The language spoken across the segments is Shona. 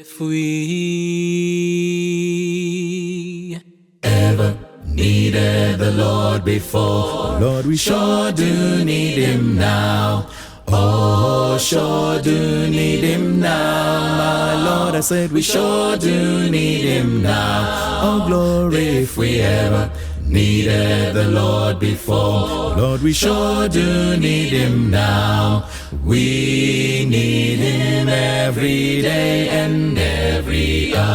If we ever needed the Lord before, Lord, we sure do need him now. Oh, sure do need him now. My Lord, I said we sure do need him now. Oh, glory, if we ever needed the Lord before, Lord, we sure do need him now. We need him every day and every hour.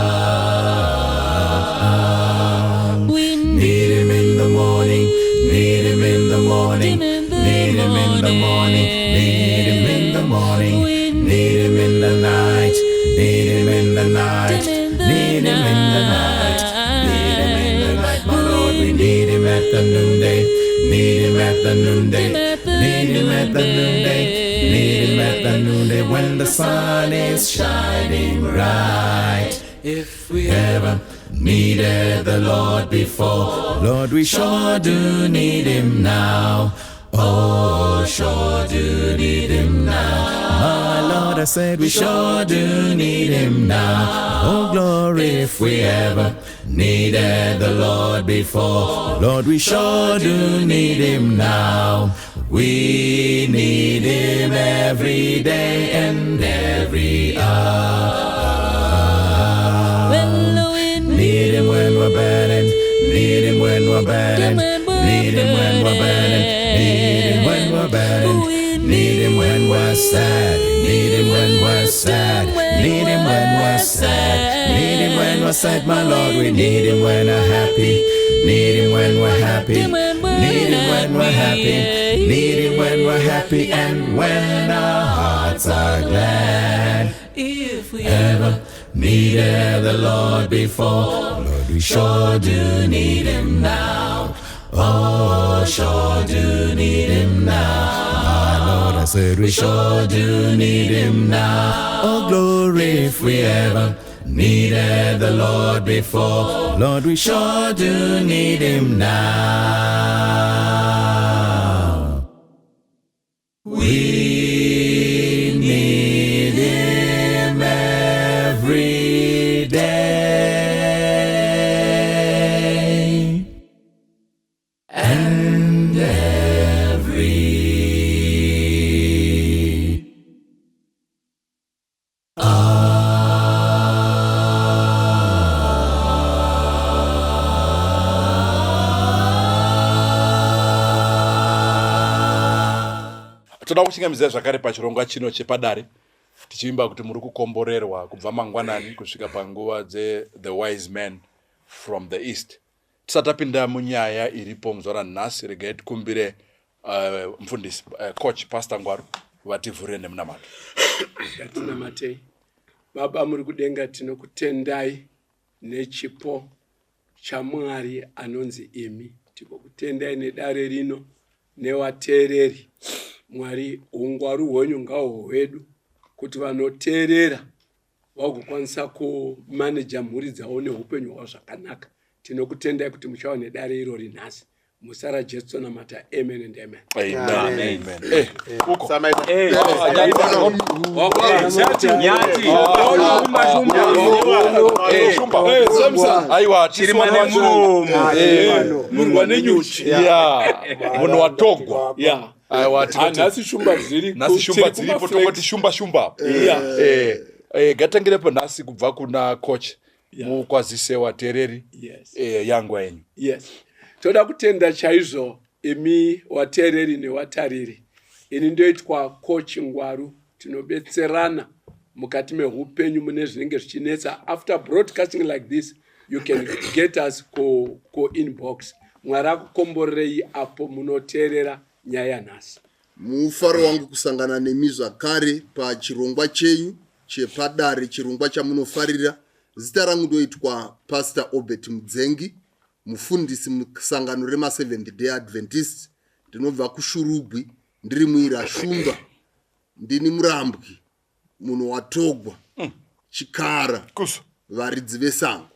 We Need him in the morning, need him in the morning, need him in the morning, need him in the morning, need him in the night, need him in the night, need him in the night, need him in the night, my Lord. We need him at the noonday, need him at the noonday, need him at the noonday, need him at the noonday when the sun is shining bright. If we Ever needed the Lord before, Lord, we sure do need him now. Oh, sure do need him now. My Lord, I said we sure do need him now. Oh, glory, if we ever needed the Lord before, Lord, we sure do need him now. We need him every day and every hour. Well, we Need him when we're burdened. Need him when we're burdened. Need him when we're burdened. Need him when we're burdened. Need him when we're sad. Need him when we're sad. Need him when we're sad. Need him when we're sad, my Lord. We need him when we're happy. Need him when we're happy. Need him when we're happy. Need him when we're happy and when our hearts are glad If we ever needed the Lord before, Lord, we sure do need him now. Oh, sure do need him now. My Lord, I said we sure do need him now. Oh, glory, if we ever needed the Lord before, Lord, we sure do need him now. We need him every day and every Toda kuchingamidzai zvakare pachirongwa chino chepadare, tichivimba kuti muri kukomborerwa kubva mangwanani kusvika panguva dzethe wise man from the east. Tisati tapinda munyaya iripo muzuva ranhasi, regai tikumbire mufundisi coach Pastor Ngwaru vativhurire nemunamato. Ngatinamatei. Baba muri kudenga, tinokutendai nechipo chaMwari anonzi imi. Tinokutendai nedare rino nevateereri. Mwari, ungwaru hwenyu ngahwo hwedu kuti vanoteerera vagokwanisa kumaneja mhuri dzavo neupenyu hwavo zvakanaka. Tinokutendai kuti muchava nedare irori nhasi. Muzita raJesu tonamata, amen and amen. Amen, amen. Uko. Nyati. Shumba. Aiwa, Chirima nemuromo. Murwa nenyuchi. Ya, munhu watogwa. Aiwa, tinoti Nhasi shumba dziri. Nhasi shumba dziripo, tongoti shumba shumba. Ngatangirepo nhasi kubva kuna coach, mukwazise wateereri. Yanguva yenyu. Yes, toda kutenda chaizvo imi wateereri newatariri. Ini ndoitwa Coach Ngwaru. Tinobetserana mukati meupenyu mune zvinenge zvichinetsa. After broadcasting like this, you can get us kuinbox. Mwari akukomborerei apo munoteerera nyaya yanhasi. Mufaro wangu kusangana nemi zvakare pachirongwa chenyu chepadare, chirongwa chamunofarira. Zita rangu ndoitwa Pastor Obert Mudzengi, mufundisi musangano remaSeventh Day Adventist. Ndinobva kuShurugwi, ndiri muira shumba, ndini murambwi, munhu watogwa, chikara. Kuso. Varidzi vesango.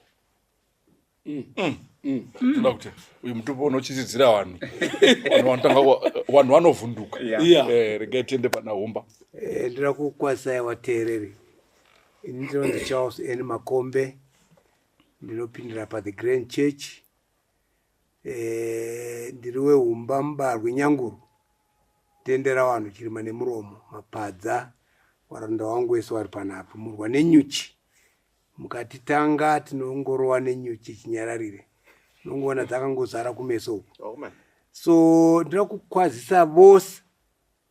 Toda kuti uyu mutupo unochichidzira vanhu, vanhu vanotanga vanhu vanovhunduka. Regai tiende pana Humba. Ndinoda kukwazisai vateereri. Ini ndinonzi Charles N Makombe, ndinopindira paThe Grand Church. Eh, ndiri wehumba mubarwi Nyanguru, tendera vanhu chirima nemuromo mapadza varanda wangu wese wari panapa murwa nenyuchi. Mukatitanga tinongorowa nenyuchi chinyararire, unongoona dzakangozara kumeso uku. So ndinoda kukwazisa vose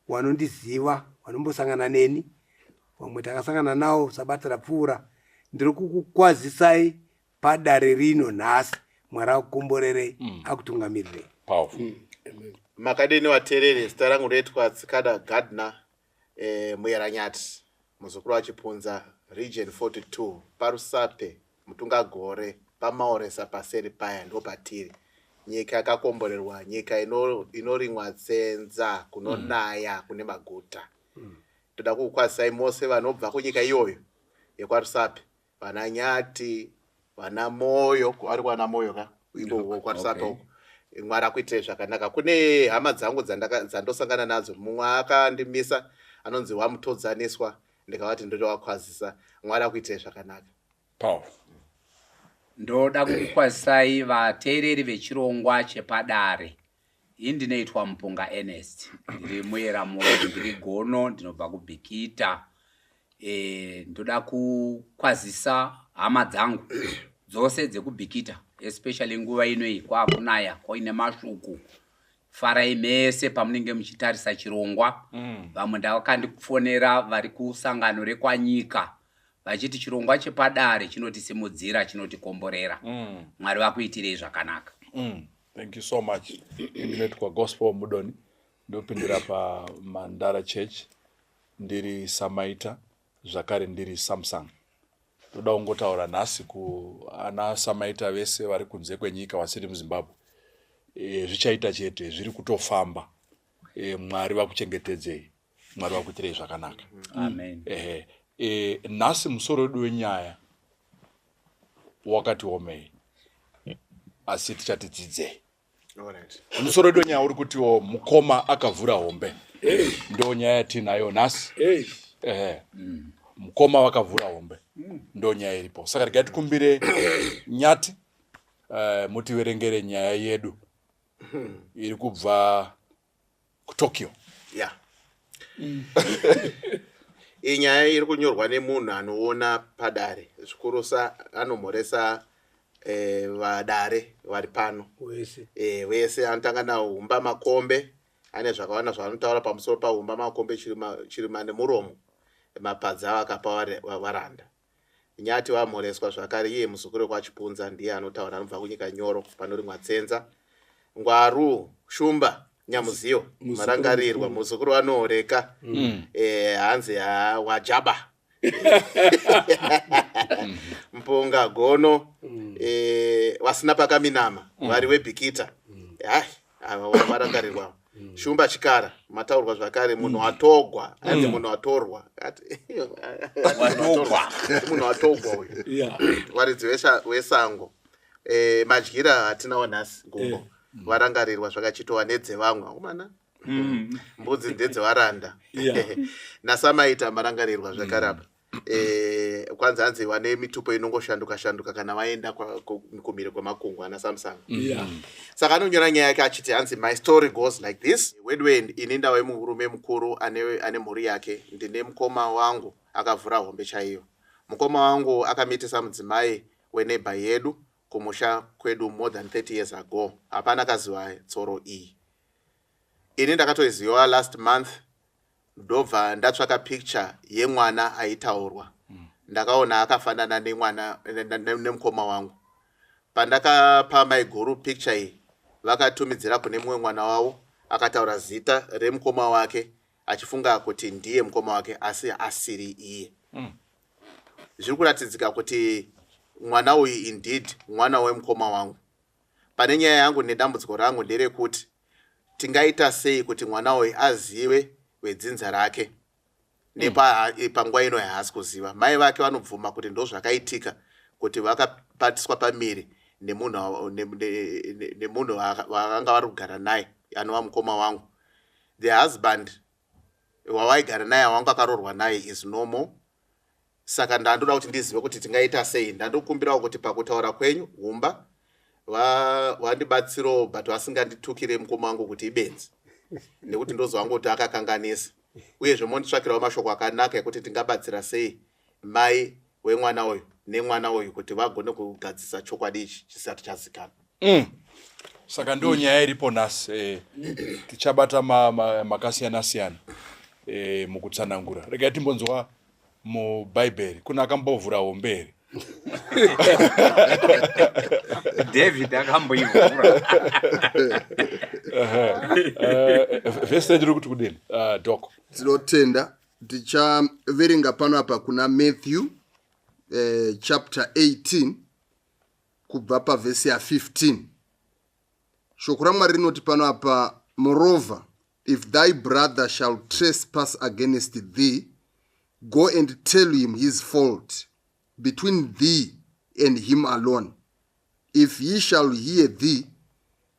vanondiziva, vanombosangana neni, vamwe takasangana nawo sabata rapfuura. Ndiri kukukwazisai padare rino nhasi. Mwari akukomborerei, akutungamirirei. Powerful. Makadini vateereri? Zita rangu ndoitwa Tsikada Gardner, Muyeranyati, muzukuru waChipunza, Region 42, paRusape, Mutungagore, paMaoresa, paseri paya ndo patiri. Nyika yakakomborerwa, nyika inorimwa tsenza, kunonaya, kune maguta. Toda kukukwazisai mose vanobva kunyika iyoyo yekwaRusape, vana Nyati, vana Moyo, ari kwana Moyo ka ikoko kwaRusape uko. Mwari akuitire zvakanaka. Kune hama dzangu dzandosangana nadzo, mumwe akandimisa anonzi Wamutodzaniswa, ndikavati ndotovakwazisa. Mwari akuitire zvakanaka. Powerful. Ndoda kukukwazisai vateereri vechirongwa chepadare. Ini ndinoitwa Mupunga Ernest, ndiri muyera moyo, ndiri gono, ndinobva kuBhikita. Ndoda kukwazisa hama dzangu dzose dzekuBhikita, especially nguva ino iyi kwakunaya kwaine mashuku. Farai mese pamunenge muchitarisa chirongwa. Vamwe ndavakandifonera vari kusangano rekwanyika vachiti chirongwa chepadare chinotisimudzira, chinotikomborera. Mwari vakuitirei zvakanaka. Thank you so much. Ndinoitwa Gospel Mudoni, ndopindira paMandara Church, ndiri samaita zvakare ndiri Samsung. Ndoda kungotaura nhasi kuana samaita vese vari kunze kwenyika vasiri muZimbabwe. Zvichaita chete, zviri kutofamba. Mwari vakuchengetedzei, Mwari vakuitirei zvakanaka. Amen. Ehe. Nhasi musoro wedu wenyaya wakati omei, asi tichati dzidzei. Musoro wedu wenyaya uri kutiwo mukoma akavhura hombe. Ndo nyaya yatinayo nhasi. Ehe. Mukoma vakavhura hombe, ndo nyaya iripo. Saka regai tikumbire Nyati, mutiverengere nyaya yedu iri kubva kuTokyo. Ya, iyi nyaya iri kunyorwa nemunhu anoona padare zvikurusa, anomhoresa vadare vari pano. Wese. Wese anotanga naHumba Makombe. Ane zvakawanda zvaanotaura pamusoro paHumba Makombe, Chirima nemuromo, mapadza avo akapa varanda. Nyati vamhoreswa zvakare, iye muzukuru wekwaChipunza, ndiye anotaura, anobva kunyika nyoro panorimwa tsenza. Ngwaru Shumba Nyamuziyo marangarirwa, muzukuru vanooreka. Hanzi wajaba Mpunga Gono, vasina pakaminama, vari weBhikita. Hai, ava varangarirwa. Shumba Chikara mataurwa zvakare, munhu watogwa, hanzi munhu watorwa. Watogwa. Munhu watogwa uyu. Varidzi wesango, madyira hatinawo nhasi gumbo. Varangarirwa zvakachitova nedzevamwe akomana, mbudzi ndedzevaranda. Nasamaita marangarirwa zvakare apa. Kwanzi hanzi vane mitupo inongoshanduka shanduka kana vaenda kumhiri kwemakungwa, ana Samsung. Saka anonyora nyaya yake achiti hanzi, "My story goes like this. Wedwe, ini ndava murume mukuru ane mhuri yake. Ndine mukoma wangu akavhura hombe chaiyo. Mukoma wangu akamitisa mudzimai weneighbour yedu kumusha kwedu more than 30 years ago. Hapana kaziva tsoro iyi. Ini ndakatoiziva last month, ndobva ndatsvaka picture yemwana aitaurwa. Ndakaona akafanana nemwana nemukoma wangu. Pandakapa maiguru picture iyi, vakatumidzira kune mumwe mwana wavo akataura zita remukoma wake achifunga kuti ndiye mukoma wake, asi asiri iye. Zviri kuratidzika kuti mwana uyu indeed mwana wemukoma wangu. Pane nyaya yangu nedambudziko rangu nderekuti tingaita sei kuti mwana uyu azive wedzinza rake nepa panguva ino haasi kuziva. Mai vake vanobvuma kuti ndo zvakaitika, kuti vakapatiswa pamiri nemunhu vakanga vari kugara naye, anova mukoma wangu. The husband wawaigara naye, wanga akaroorwa naye, is normal. Saka ndandoda kuti ndizive kuti tingaita sei. Ndandokumbirawo kuti pakutaura kwenyu humba vandibatsirewo but vasinganditukire mukoma wangu kuti ibenzi nekuti ndoziva wangu kuti akakanganisa. Uyezve monditsvakirawo mashoko akanaka ekuti tingabatsira sei mai wemwana uyu nemwana uyu kuti vagone kugadzisa chokwadi ichi chisati chazikana. Saka ndo nyaya iripo nhasi eh, tichabata makasiyana siyana eh, mukutsanangura. Regai timbonzwa mubhaibheri kuna akambovhura hombe here? David akamboivhura. Vhesi redu riri kuti kudini, Doc? Tinotenda. Tichaverenga pano apa kuna Matthew chapter 18 kubva pavhesi ya15. Shoko raMwari rinoti pano apa, moreover, if thy brother shall trespass against thee, go and tell him his fault between thee and him alone. If he shall hear thee,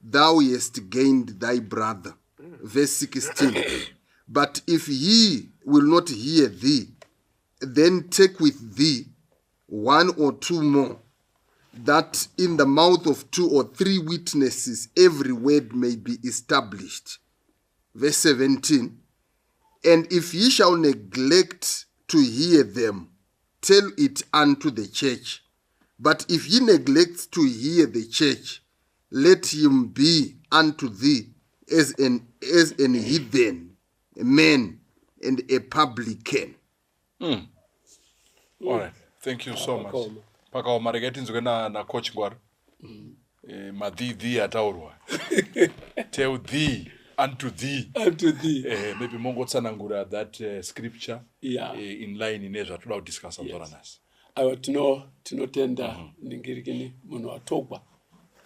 thou hast gained thy brother. Verse 16. But if he will not hear thee, then take with thee one or two more, that in the mouth of 2 or 3 witnesses every word may be established. Verse 17. And if ye shall neglect to hear them, tell it unto the church. But if he neglects to hear the church, let him be unto thee as an heathen man and a publican. All right. Thank you so much. Pakaoma, regai tinzwe na coach Ngwaro. Madhii ataurwa. Tell thee unto thee. Unto thee. Maybe mongotsanangura that scripture in line nezvatoda kudiscussa yes. Nhasi. Aiwa, tinotenda ningirikini munhu watogwa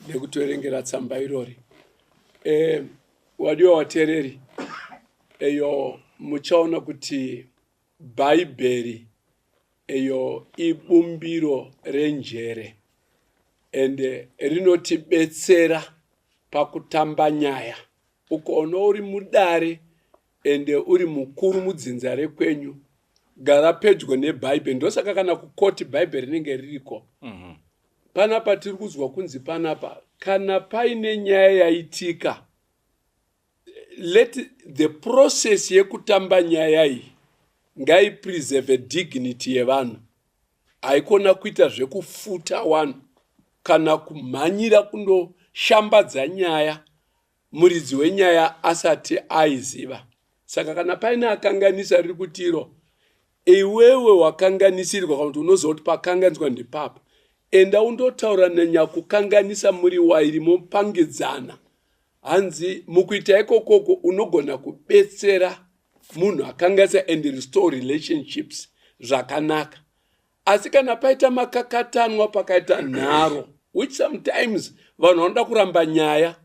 nekutoerengera tsamba irori. Wadiwa wateereri, eyo muchaona kuti Bhaibheri eyo ibumbiro renjere ende rinotibetsera pakutamba nyaya. Ukaona uri mudare ende uri mukuru mudzinza rekwenyu, gara pedyo nebhaibheri. Ndosaka kana kukoti Bhaibheri rinenge ririko. Panapa tiri kuzwa kunzi panapa kana paine nyaya yaitika, let the process yekutamba nyaya iyi ngaipreserve dignity yevanhu. Haikona kuita zvekufuta vanhu kana kumhanyira kundoshambadza nyaya muridzi wenyaya asati aiziva. Saka kana paine akanganisa, riri kutiro iwewe wakanganisirwa kana kuti unoziva kuti pakanganiswa ndepapa, enda undotaura nenyakukanganisa muri wairi, mopangidzana. Hanzi mukuita ikokoko unogona kubetsera munhu akanganisa and restore relationships zvakanaka. Asi kana paita makakatanwa, pakaita nharo, which sometimes vanhu vanoda kuramba nyaya,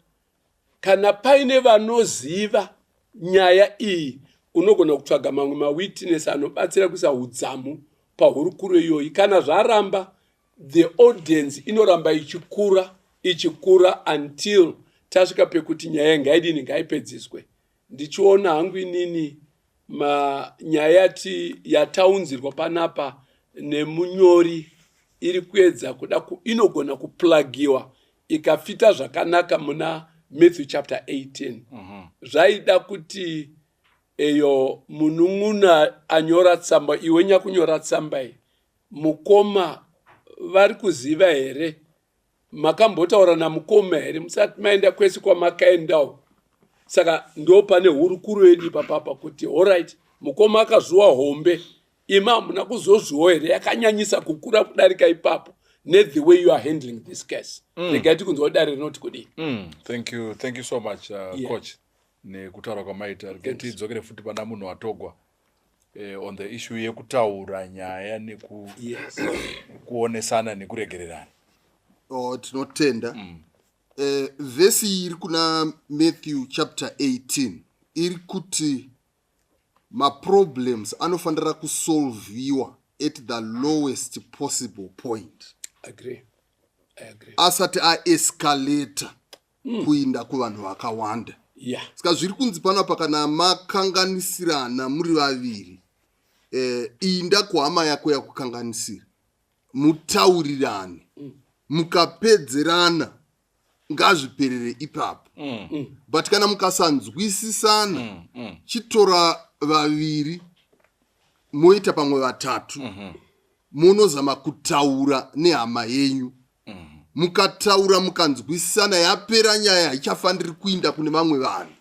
kana paine vanoziva nyaya iyi, unogona kutsvaga mamwe mawitness anobatsira kuisa udzamu pahurukuro iyoyi. Kana zvaramba, the audience inoramba ichikura ichikura until tasvika pekuti nyaya ngaidini, ngaipedziswe. Ndichiona hangu inini, nyaya yati yataunzirwa panapa nemunyori iri kuedza kuda inogona kuplagiwa ikafita zvakanaka muna Matthew chapter 18. Zvaida kuti eyo munun'una anyora tsamba, iwe nyakunyora tsamba iyi, mukoma vari kuziva here? Makambotaura namukoma here musati maenda kwese kwamakaendawo? Saka ndo pane hurukuro yedu ipapapa kuti alright, mukoma akazuwa hombe, imi hamuna kuzozviwo here yakanyanyisa kukura kudarika ipapo nethe way you are handling this case? Regai tikunzwa dare rinoti kudii. Thank you, thank you so much, coach, nekutaura kwamaita. Regai tidzokere futi pana munhu watogwa on the issue yekutaura nyaya nekuonesana nekuregererana. Oh, tinotenda. Vhesi iyi iri kuna Matthew chapter 18 iri kuti maproblems anofanira kusolviwa at the lowest possible point Agree. I agree. asati aescalata kuinda kuvanhu vakawanda. Saka zviri kunzi panapa, kana makanganisirana muri vaviri, Inda kuhama yako yakukanganisira, mutaurirane, mukapedzerana ngazviperere ipapo. But kana mukasanzwisisana, chitora vaviri, moita pamwe vatatu, munozama kutaura nehama yenyu. Mukataura mukanzwisisana, yapera nyaya, haichafaniri kuinda kune vamwe vanhu.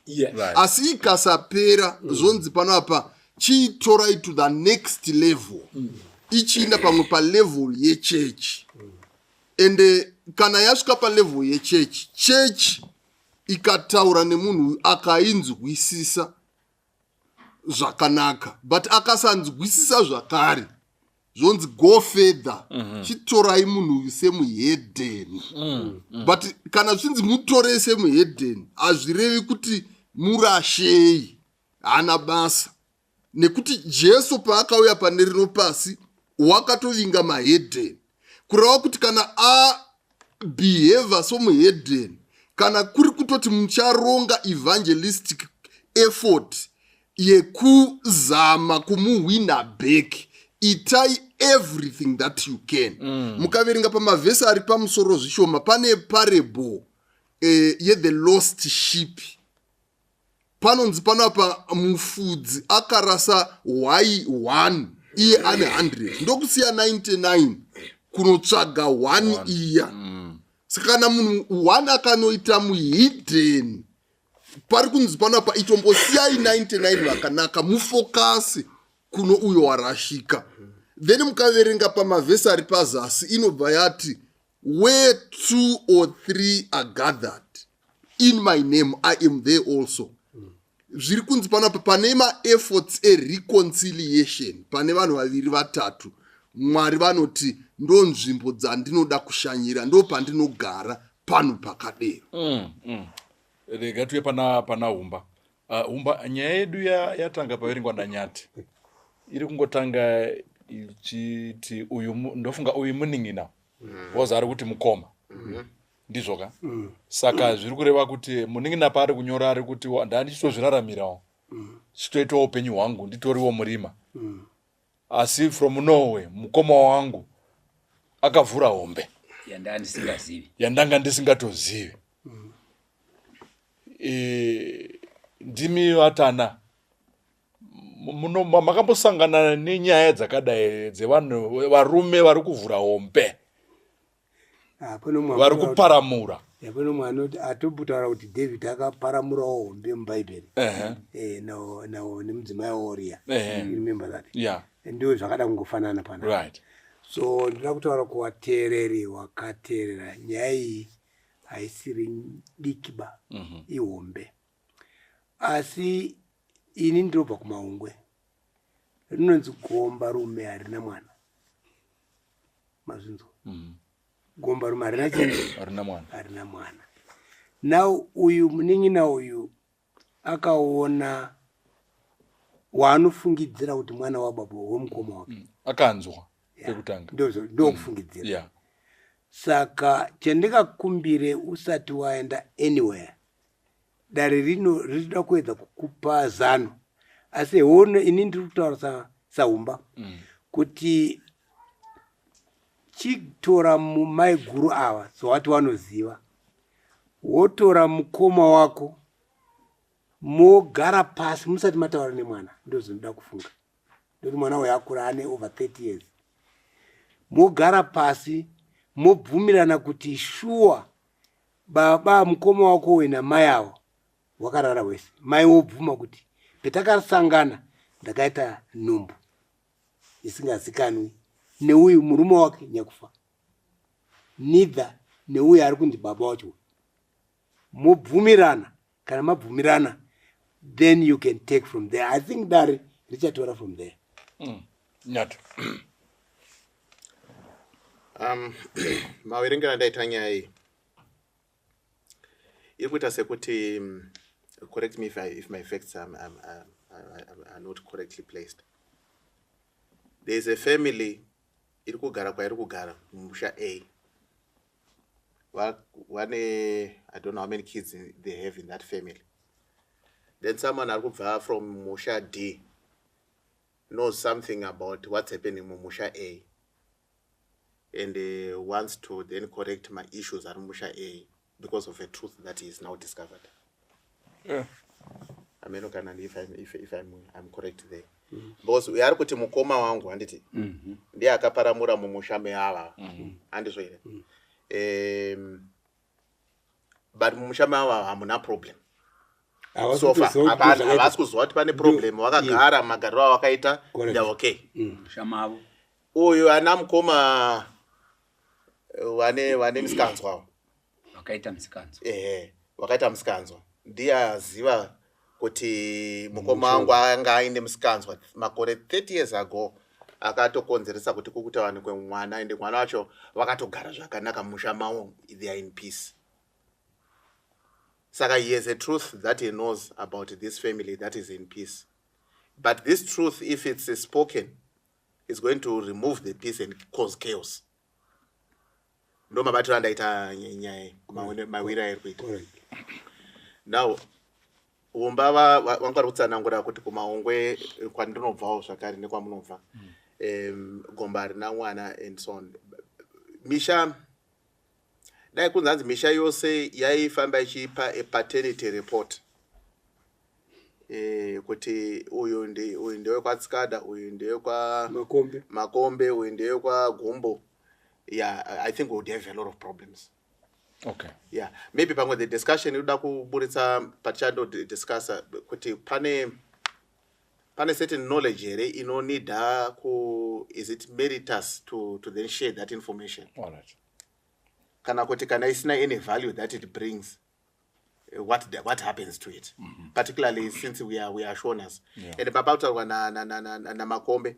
Asi ikasapera, zvonzi pano apa chiitorai to the next level, ichiinda pamwe palevel yechechi. Ende kana yasvika palevel yechechi, chechi ikataura nemunhu uyu akainzwisisa zvakanaka, but akasanzwisisa zvakare, zvonzi go further, chitorai munhu uyu semuhedheni. But kana zvichinzi mutorei semuhedheni, hazvirevi kuti murashei, haana basa, nekuti Jesu paakauya pane rino pasi wakatovinga mahedheni. Kureva kuti kana abehave somuhedheni, kana kuri kutoti mucharonga evangelistic effort yekuzama kumuhwina back, itai everything that you can. Mukaverenga pamavhesi ari pamusoro zvishoma, pane parable yethe lost sheep. Panonzi panapa mufudzi akarasa hwai 1, iye ane 100, ndokusiya 99 kunotsvaga 1 iya. Saka kana munhu 1 akanoita muhidheni, pari kunzi panapa itombosiyai 99 vakanaka, mufocuse kuno uyo warashika. Then mukaverenga pamavhesi ari pazasi, inobva yati, "Where two or three are gathered in my name, I am there also." Zviri kunzi panapa pane maefforts ereconciliation, pane vanhu vaviri vatatu, Mwari vanoti ndo nzvimbo dzandinoda kushanyira, ndo pandinogara pano pakadero. Rega tuye pana Humba. Humba, nyaya yedu yatanga paverengwa naNyati, iri kungotanga ichiti uyu ndofunga uyu munin'ina, because ari kuti mukoma, ndizvo ka? Saka zviri kureva kuti munin'ina paari kunyora ari kuti ndandichitozviraramirawo, chitoitawo upenyu hwangu, nditoriwo murima, asi from nowhere mukoma wangu akavhura hombe yandaa ndisingazivi. Yandanga ndisingatozivi. Ndimi vatana makambosangana nenyaya dzakadai dzevanhu varume vari kuvhura hombe, Ah, pane umwe vari kuparamura? Ya, pane umwe anoti atombotaura kuti David akaparamurawo hombe muBhaibheri. Nawo nemudzimai waUria. You remember that? Yeah. Ndio zvakada kungofanana pana. So ndinoda kutaura kuvateereri wakateerera, nyaya iyi haisiri diki ba, ihombe. Asi ini ndinobva kuMaungwe, rinonzi gomba rume harina mwana. Mazvinzwa? Gomba rume harina chinhu. Harina mwana. Harina mwana. Now uyu munin'ina uyu akaona waanofungidzira kuti mwana wababa wemukoma wake. Akanzwa pekutanga. Ndokufungidzira. Saka chandingakumbire, usati waenda anywhere, dare rino rinoda kuedza kukupa zano, asi hono ini ndiri kutaura saHumba kuti chitora maiguru ava sowati wanoziva, wotora mukoma wako, mogara pasi musati mataura nemwana. Ndozvinoda kufunga ndokuti mwana uyu akura, ane over 30 years. Mogara pasi mobvumirana kuti shuwa baba mukoma wako uyu namai avo wakarara wese. Mai wobvuma kuti petakasangana ndakaita nhumbu isingazikanwi neuyu murume wake nyakufa, neither neuyu ari kunzi baba wacho. Mobvumirana. Kana mabvumirana, then you can take from there. I think dare richatora from there. Nyato. Maverengero andaita nyaya iyi iri kuita sekuti, correct me if my facts are not correctly placed, there is a family iri kugara kwairi kugara mumusha A. Vane, I don't know how many kids they have in that family. Then someone ari kubva from musha D. knows something about what's happening mumusha A and wants to then correct my issues ari mumusha A because of a truth that he is now discovered. Yeah. Ameno kana if I'm, if, if I'm, I'm correct there. Because uyo ari kuti mukoma wangu handiti ndiye akaparamura mumusha meava handizvo here? But mumusha meava hamuna problem. Havasi So far kutoziva kuti hapana, zvakaita. havasi kuziva kuti pane problem, vakagara magariro avakaita, Correct. they're okay. Shamavo. Uyu ana mukoma vane musikanzwa avo. Vakaita musikanzwa. Ehe, vakaita musikanzwa, ndiye aziva kuti mukoma wangu anga aine musikanzwa makore 30 years ago akatokonzeresa kuti kukutawanikwe mwana, ende mwana wacho vakatogara zvakanaka mumusha mavo, they are in peace. Saka he has a truth that he knows about this family that is in peace, but this truth, if it's spoken, is going to remove the peace and cause chaos. Ndo mabatiro andaita nyaya mawiro airi kuita. Correct. Now umba vanga vari kutsanangura kuti kumaongwe kwandinobvawo zvakare nekwamunobva, gomba harina mwana and so on. Misha dai kunzi hanzi misha yose yaifamba ichipa a paternity report, kuti uyu ndi uyu ndewekwaTsikada, uyu ndewekwa Makombe. Makombe, uyu ndewekwagumbo, yeah, I think we would have a lot of problems. Yeah, maybe pamwe the discussion inoda kuburitsa patichandodiscussa kuti pane certain knowledge here inonida ku is it meritus to then share that information, All right. kana kuti kana isina any value that it brings, what happens to it, particularly since we are Shonas? And papa kutaurwa naMakombe,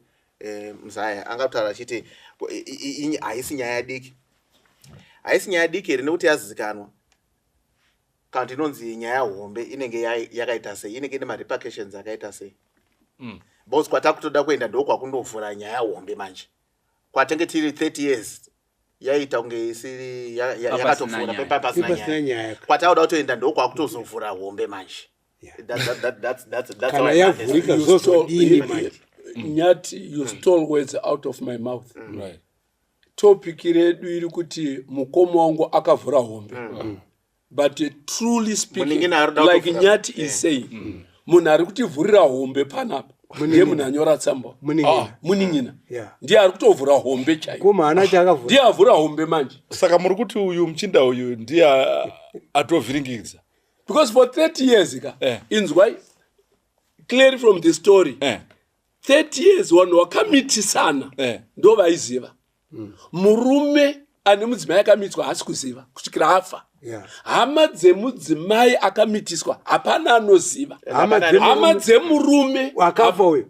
muzaya angataura achiti haisi nyaya diki, haisi nyaya diki here nekuti yazizikanwa, kana kuti inonzi nyaya hombe inenge yakaita sei, inenge ine marepercussions akaita sei? Because kwatakutoda kuenda ndokwakundovhura nyaya hombe manje. Kwatenge tiri 30 years yaita kunge isiri Pasina yakatovhura nyaya. pasina Pasina nyaya. nyaya. Kwatauda kutoenda ndokwakutozovhura hombe manje. Yeah. That's Kana how I yavhurika understand. You stole- zvozodini manje? Nyati, you stole words out of my mouth. Topic redu iri kuti mukoma wangu akavhura hombe, but truly speaking, Munin'ina ari kuda like kutovhura. Nyati is saying, munhu ari kutivhurira hombe panapa ndiye munhu anyora tsamba. Munin'ina. Ah, munin'ina Yeah. ndiye ari kutovhura hombe chaiyo. Koma haana chaakavhura. Ndiye avhura hombe manje. Saka muri kuti uyu muchinda uyu ndiye atovhiringidza? Because for 30 years ka, inzwai clearly from the story, 30 years vanhu vakamitisana ndo vaiziva. Murume ane mudzimai akamitiswa haasi kuziva kusvikira afa. Hama dzemudzimai akamitiswa hapana anoziva. Hama Hama dzemurume Akafa uyu.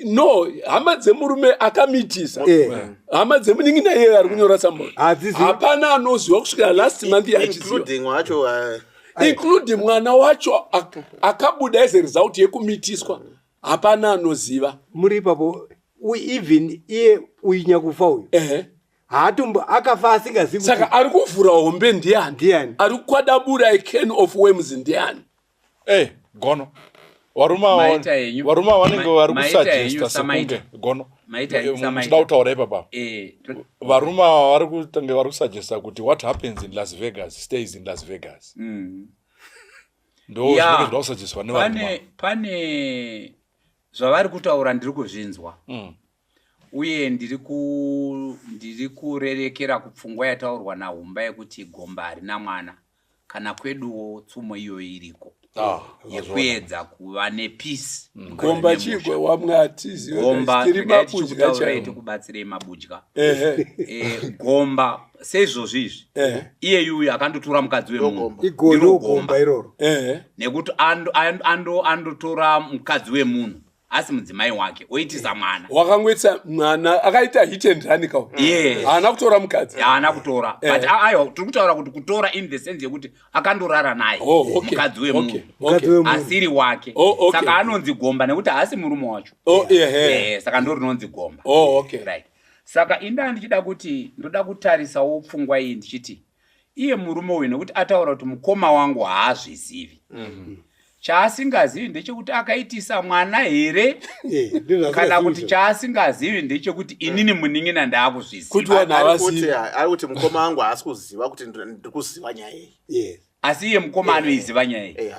No, hama dzemurume akamitisa, hama dzemunin'ina iye ari kunyora tsamba, Hadzizivi. hapana anoziva kusvikira last month yachiziva. Including wacho Including mwana wacho akabuda as a result yekumitiswa, hapana anoziva. Muri ipapo, even iye uyu nyakufa uyu haatombo akafa asingazivi. Saka ari kuvhura hombe ndiani? Ndiani? Ari kukwadabura a can of worms ndiani? Hey, gono varume ava- Maita henyu. Varume ava vanenge vari Maita henyu, kusuggesta Samaita. sekunge gono Maita henyu, Samaita. muchida kutaura ipapa. Varume ava vari kutange vari kusuggesta kuti what happens in Las Vegas stays in Las Vegas. Ndo zvinenge zvida kusuggestwa nevarume. Pane zvavari kutaura ndiri kuzvinzwa, uye ndiri kurerekera kupfungwa yataurwa naHumba yekuti gomba harina mwana. Kana kweduwo tsumo iyoyo iriko, Ah, yekuedza kuva nepeace Gomba chigwe wamwe hatizivi. Gomba Tiri regai mabudya tichikutaurirai, chaiwo. tikubatsirei mabudya. Ehe. Gomba seizvozvo izvi, iye yuyu akandotora mukadzi wemunhu. Igono Ndiro gomba iroro. Nekuti andotora mukadzi wemunhu asi mudzimai wake oitisa mwana. Wakangoitisa mwana, akaita hit and run kawo. Yes. Haana kutora mukadzi. Haana kutora, but aiwa, tiri kutaura kuti kutora in the sense yekuti akandorara naye Oh, okay. mukadzi wemunhu Mukadzi wemunhu. asiri wake. Oh, okay. Saka anonzi gomba nekuti haasi murume wacho. Oh, ehe. Saka ndo rinonzi gomba. Oh, okay. Right, saka indaa ndichida kuti ndoda kutarisawo pfungwa iyi ndichiti iye murume uyu, nekuti ataura kuti mukoma wangu haazvizivi. Chaasingazivi ndechekuti akaitisa mwana here, Eh, ndizvo kana zvasingazivi kuti izvo. chaasingazivi ndechekuti inini munin'ina Kuti ndaakuzviziva. vanhu Ari havazivi. kuti ari kuti mukoma wangu haasi kuziva kuti ndiri kuziva nyaya iyi. Yes. Asi iye mukoma anoiziva nyaya iyi.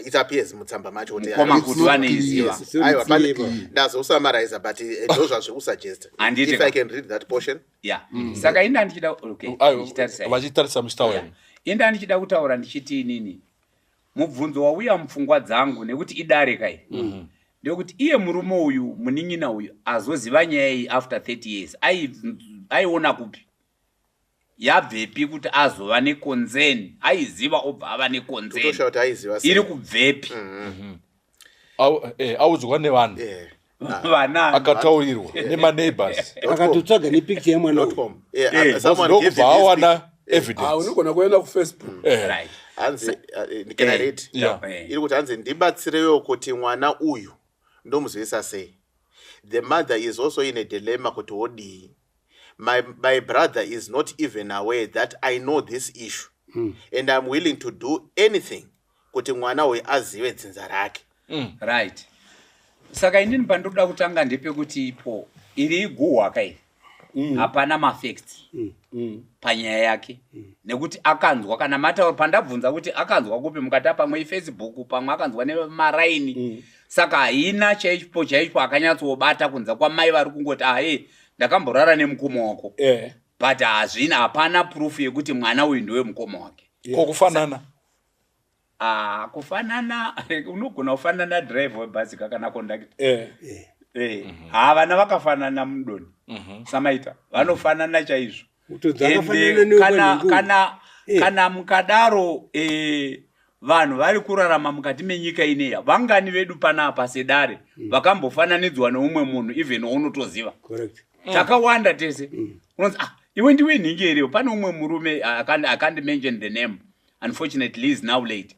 It appears mutsamba macho kuti Mukoma It's kuti not vanoiziva. clear. It's not Aiwa, pane clear. ndazosummarize, but ndo zvazviri kusuggesta. Handiti If ka. I can read that portion. Ya, saka inda ndichida, okay, Aiwa, ndichitarisai. Vachitarisa Mr. Wayne. Inda ndichida kutaura ndichiti inini mubvunzo wauya mupfungwa dzangu, nekuti idare kai, ndekuti iye murume uyu, munin'ina uyu, azoziva nyaya iyi after 30 years, aiona kupi, yabvepi kuti azova neconcern? Aiziva obva ava neconcern? Kutosha kuti aiziva sei. Iri kubvepi? Audzwa nevanhu. Vana Akataurirwa nemaneighbors. Akatotsvaga nepicture yemwana Dot uyu. com. Yeah, someone gave Ndokubva him his awana pic. Ah, evidence. unogona kuenda kuFacebook. Right. Hanzi can I read? Yeah. Iri kuti hanzi, "Ndibatsirewo kuti mwana uyu ndomuzivisa sei. The mother is also in a dilemma kuti wodii. My brother is not even aware that I know this issue and I'm willing to do anything kuti mwana uyu azive dzinza rake." Right, saka inini pandoda kutanga ndepekuti ipo iri iguhwa kai, hapana mafacts panyaya yake, nekuti akanzwa kana matauro pandabvunza kuti akanzwa kupi, mukati pamwe iFacebook, pamwe akanzwa nemaraini. Saka haina chaipo chaipo akanyatsobata kunza kwamai vari kungoti, "Ahe, ndakamborara nemukoma wako." But hazvina, hapana proof yekuti mwana uyu ndiwe mukoma wake. Kokufanana? Ah, kufanana, unogona kufanana driver webhasika kana conductor. Ha, vana vakafanana mudoni samaita, vanofanana chaizvo. Kutodzi Ende akafanana newe kana, kwanhingi. kana, kana mukadaro, vanhu vari kurarama mukati menyika ineya, vangani vedu panapa sedare vakambofananidzwa neumwe munhu, even waunotoziva? Correct. Takawanda tese. Unonzi, "Ah, iwe ndiwe nhingi here?" Pane umwe murume, I can't mention the name, unfortunately is now late,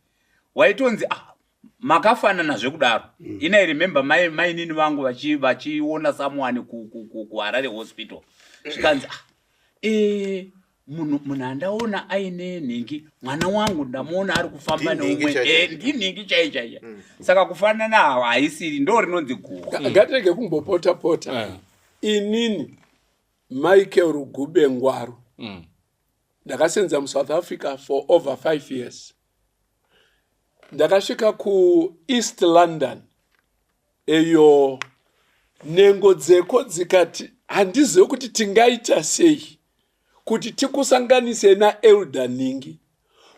waitonzi, "Ah, makafanana zvekudaro." Ina I remember mainini vangu vachiona someone kuHarare Hospital, zvikanzi, "Ah, munhu andaona aine nhingi, mwana wangu ndamuona ari kufamba Ndinhingi neumwe." chaicho. Ndinhingi chai chaicha. Saka kufanana haisiri, ndo rinonzi guhwa. Ngatirege kumbopota pota. Inini Michael Rugube Ngwaru, ndakasenza muSouth Africa for over 5 years. Ndakasvika kuEast London, eyo nhengo dzeko dzikati, "Handizivi kuti tingaita sei kuti tikusanganise naelder nhingi.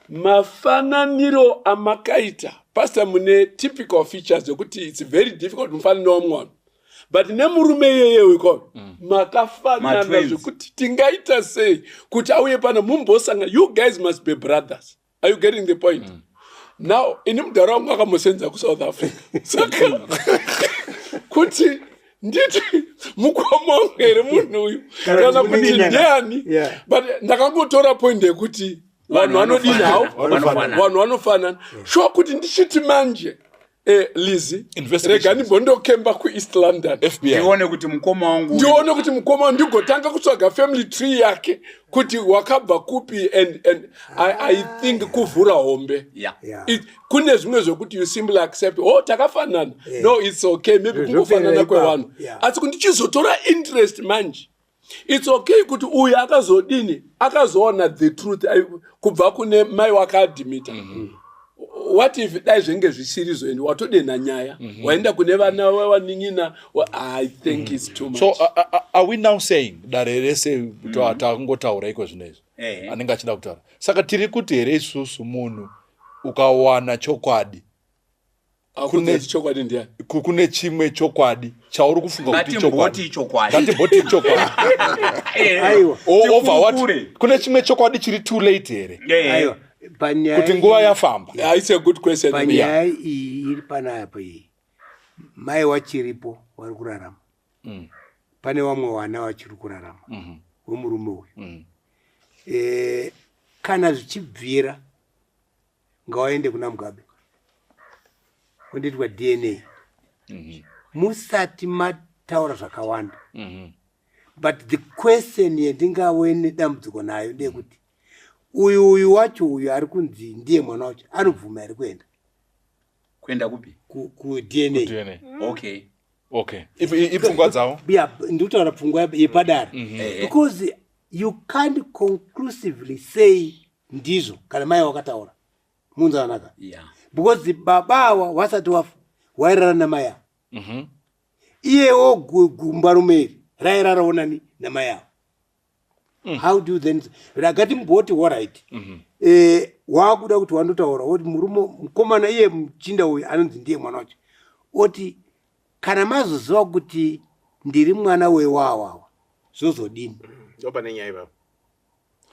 Mafananiro amakaita, pastor, mune typical features yekuti it's very difficult mufanano wamwana, but nemurume iyeye wiko makafanana Matwins. zvekuti tingaita sei kuti auye pano mumbosanga? You guys must be brothers." Are you getting the point? Now ini mudhara wangu akambosenza kuSouth Africa, saka kuti nditi mukoma wangu here munhu uyu kana kuti munin'ina. ndiani? But ndakangotora point yekuti vanhu vanodini hawo? Vanofanana. Vanhu vanofanana, sure. Kuti ndichiti manje, Lizi, Investigations. rega ndimbondokemba kuEast London, FBI. Ndione kuti mukoma wangu uyu- ndione kuti mukoma wangu, ndigotanga kutsvaga family tree yake kuti wakabva kupi, and I think kuvhura hombe. Kune zvimwe zvokuti you simply accept, "Oh, takafanana." No, it's okay, maybe Zvoperera kungofanana ipapo. kwevanhu. Asi kuti ndichizotora interest manje, it's okay kuti uyu akazodini, akazoona the truth kubva kune mai wakaadmita. What if dai zvenge zvisiri ende watodenha nyaya, waenda kune vana vanin'ina? I think it's too much. So are we now saying, dare rese, takungotaura iko zvino izvi, anenge achida kutaura, saka tiri kuti here isusu munhu ukawana chokwadi, Akudza chokwadi ndiani? Kune chimwe chokwadi chauri kufunga kuti Ngatimboti chokwadi? chokwadi. Ngatimboti chokwadi. Aiwa. Over what? Tikukure. Kune chimwe chokwadi chiri too late here, Aiwa, panyaya kuti nguva yafamba? Yeah, it's a good question. Panyaya iyi iri panapa iyi, mai wachiripo vari kurarama, pane vamwe vana vachiri kurarama wemurume uyu. Kana zvichibvira, ngavaende kuna Mugabe kundoitwa DNA musati mataura zvakawanda. But the question yandingave nedambudziko nayo ndeyekuti uyu wacho, uyu ari kunzi ndiye mwana wacho, anobvuma here kuenda? Kuenda kupi? KuDNA. DNA. Okay. Okay, ipfungwa dzavo. Yeah, ndikutaura pfungwa yepadare. Because you can't conclusively say ndizvo kana mai wakataura munzanaka. Because baba awa wasati wafa wairara namai ava. Iyewo gumbarume iri rairarawo nani? Namai ava. How do you then rakati mboti alright, wakuda kuti wandotaura woti murume mukomana iye muchinda uyu anonzi ndiye mwana wacho, oti kana mazoziva kuti ndiri mwana wewawawa, zvozodini? Ndo pane nyaya ipapo.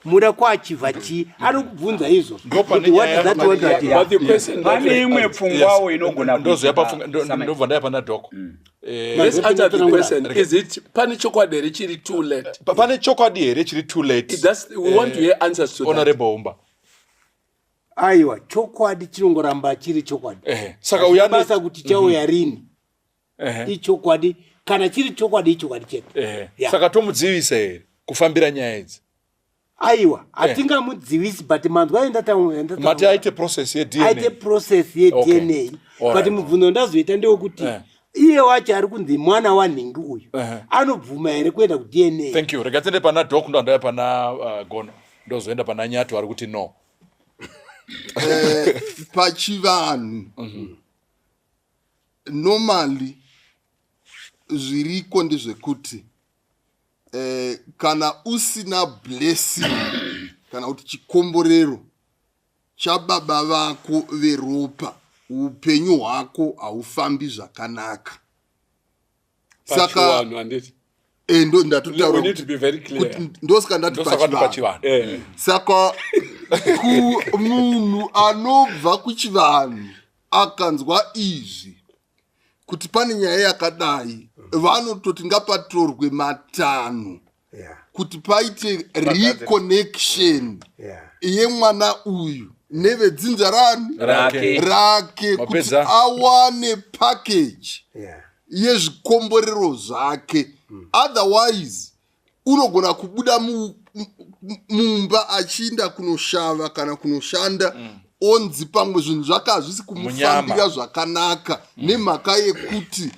Muda kwachibva chii? Anokubvunza izvozvo. Ndo pane Kuti what nyaya. does that want to achieve? But the question that Pane imwe pfungwawo inogona Ndozoya kuitika. pafunga ndobva ndaya pana doko. Let's answer the question. Is it pane chokwadi here chiri too late? Pane chokwadi here chiri too late? We want to hear answers to that. Honorable Umba. Aiwa, chokwadi chinongoramba chiri chokwadi. Saka uya Basa kuti chauya rini, ichokwadi. Kana chiri chokwadi, ichokwadi chete. Yeah. Saka tomudzivisa here kufambira nyaya idzi? Aiwa, hatingamudzivisi, but manzwa Mati aite process yeDNA. Aite process yeDNA. But mubvunzo ndazoita ndewekuti iye wacho ari kunzi mwana wanhingi uyu anobvuma here kuenda kuDNA? Thank you. Rega tiende pana dok, ndo andaya pana Gono, ndozoenda pana Nyato ari kuti no. Pachivanhu normally zviriko ndezvekuti kana usina blessing kana kuti chikomborero chababa vako veropa, upenyu hwako haufambi zvakanaka. Saka Pachivanhu, handiti? Ndo ndatotaura. We need to be very clear. Ndosaka ndati Ndosaka ndati pachivanhu. Pachivanhu. Saka munhu anobva kuchivanhu akanzwa izvi kuti pane nyaya yakadai, vanototi ngapatorwe matanho kuti paite reconnection yemwana uyu nevedzinza rani? Rake. Rake, kuti Mapedza. awane package yezvikomborero zvake. Otherwise unogona kubuda mumba achiinda kunoshava kana kunoshanda, onzi pamwe zvinhu zvake hazvisi kumufambira Munyama. zvakanaka nemhaka yekuti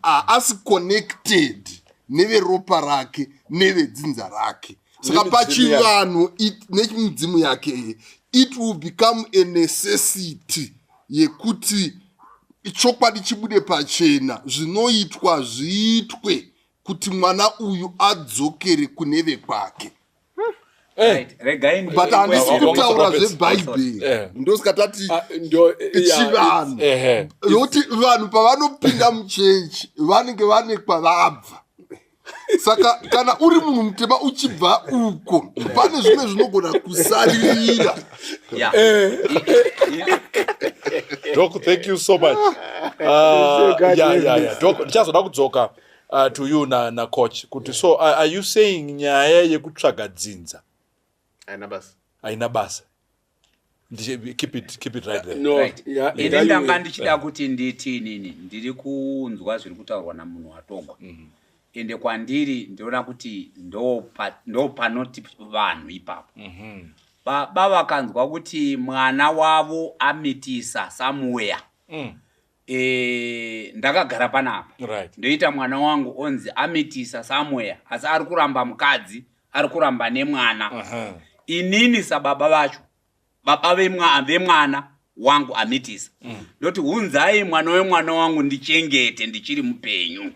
haasi connected neveropa rake, nevedzinza rake. Saka Nemidzimu yake. pachivanhu nemidzimu yake, it will become a necessity yekuti chokwadi chibude pachena, zvinoitwa zviitwe kuti mwana uyu adzokere kune vekwake. Right. Regai But handisi kutaura zvebhaibheri. Ndosaka tati Ah, yeah, chivanhu. Nokuti vanhu pavanopinda muchechi vanenge vane kwavabva. Saka kana uri munhu mutema uchibva uko, pane zvimwe zvinogona kusaririra. Doc, thank you so much. Yeah. Doc, ndichazoda kudzoka to you na coach kuti so are you saying nyaya yekutsvaga dzinza Haina basa. Haina basa? Keep it right there. No, Right. yeah, Ini ngaiwe. ndanga ndichida kuti nditi inini ndiri kunzwa zviri kutaurwa namunhu watogwa, ende kwandiri ndinoona kuti ndo panoti vanhu ipapo. Baba vakanzwa kuti mwana wavo amitisa somewhere, ndakagara panapa, ndoita mwana wangu onzi amitisa somewhere, asi ari kuramba mukadzi, ari kuramba nemwana. Inini sababa vacho, baba vemwana wangu amitisa, ndoti hunzai mwana wemwana wangu ndichengete ndichiri mupenyu.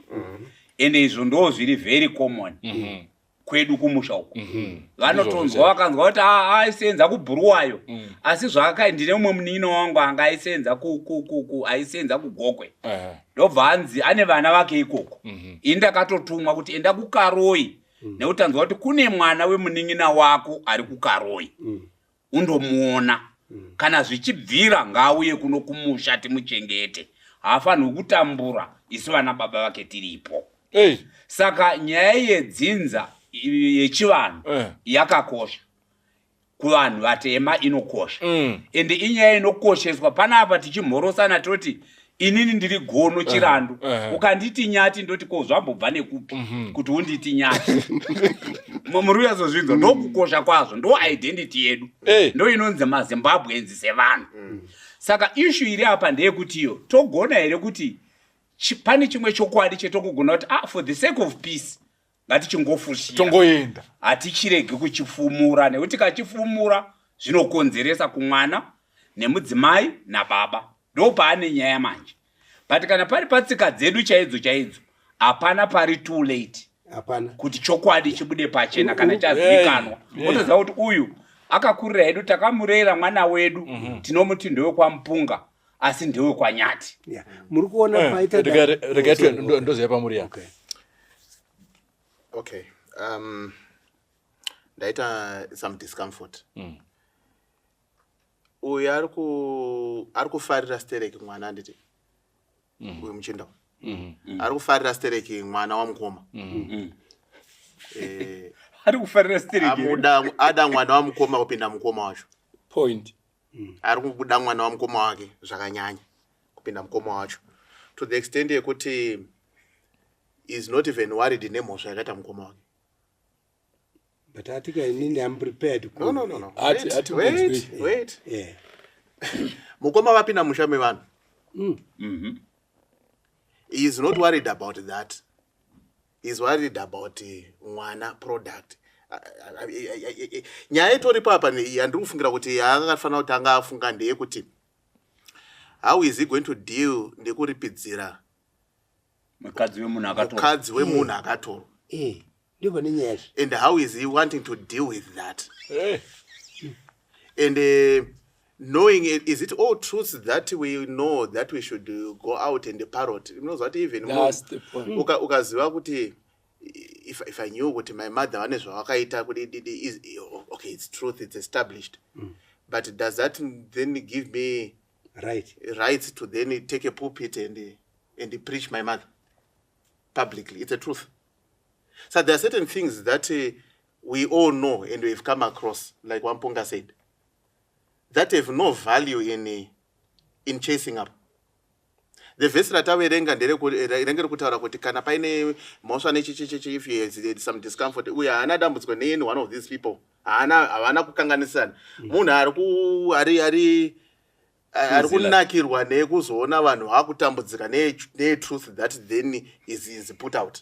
Ende izvo ndo zviri very common kwedu kumusha uku. Vanotonzwa, vakanzwa kuti "Ah, aisenza kubhuruwayo," asi zvaakai ndine mumwe munin'ina wangu anga aisenza aisenza kuGokwe. Ndobva anzi ane vana vake ikoko. Ini ndakatotumwa kuti enda kuKaroi, nekuti tanzwa kuti kune mwana wemunin'ina wako ari kuKaroi, undomuona. Kana zvichibvira ngaauye kuno kumusha timuchengete, haafanirwi kutambura isu vana baba vake tiripo. Hey. Saka nyaya yedzinza yechivanhu yakakosha kuvanhu vatema, inokosha. Ende inyaya inokosheswa panapa. Tichimhorosana toti inini ndiri Gono Chirandu. Ukanditi Nyati, ndoti ko zvambobva nekupi kuti unditi Nyati? Muri uyazozvinzwa, ndokukosha kwazvo, ndo identity yedu. Hey. Ndo inonzi maZimbabweans sevanhu. Saka ishu iri apa ndeyekuti iyo togona here kuti pane chimwe chokwadi chetokugona kuti ah, for the sake of peace ngatichingofushira tongoenda, hatichiregi kuchifumura, nekuti tikachifumura zvinokonzeresa kumwana nemudzimai nababa, ndo paane nyaya manje. But kana pari patsika dzedu chaidzo chaidzo, hapana pari too late Hapana. kuti chokwadi chibude pachena. Kana chazivikanwa, otoziva kuti uyu akakurira hedu, takamurera mwana wedu, tinomuti ndewekwaMupunga asi ndewekwanyati. Yeah. Muri kuona paita Regai Oh, sorry, okay. ndoziva pamuri ya. Okay. Okay, ndaita some discomfort. Uyu ari kufarira stereki mwana, handiti? Uyu muchinda ari kufarira stereki mwana wamukoma. Ari kufarira stereki. Amuda, ada mwana wamukoma kupinda mukoma wacho. Point. Ari kubuda mwana wamukoma wake zvakanyanya kupinda mukoma wacho, to the extent yekuti is not even worried nemhosva yakaita mukoma wake. But atika inini am prepared. No, no, no, no. Ati- Wait, ati wait, unzwi. wait. Mukoma vapinda musha mevanhu. He is not worried about that. He is worried about mwana product. Nyaya itoripo apa yandiri kufungira kuti yaakafanira kuti anga afunga ndeyekuti how is he going to deal nekuripidzira mukadzi wemunhu akatorwa. Mukadzi wemunhu akatorwa. Ndio pane nyaya izvi. And how is he wanting to deal with that? And knowing it, is it all truths that we know that we should go out and parrot? Unoziva kuti even That's the point. Ukaziva kuti if I knew kuti my mother vane zvavakaita kuti is okay, it's truth, it's established, but does that then give me rights to then take a pulpit and preach my mother publicly? It's a truth. So there are certain things that we all know and we've come across, like Wampunga said, that have no value in chasing up. The verse rataverenga renge rikutaura kuti kana paine mhosva nechichichichi, if he has some discomfort, uye haana dambudziko neany one of these people, haana, havana kukanganisana. Munhu ari ku ari ari ari kunakirwa nekuzoona vanhu vakutambudzika netruth that then is put out.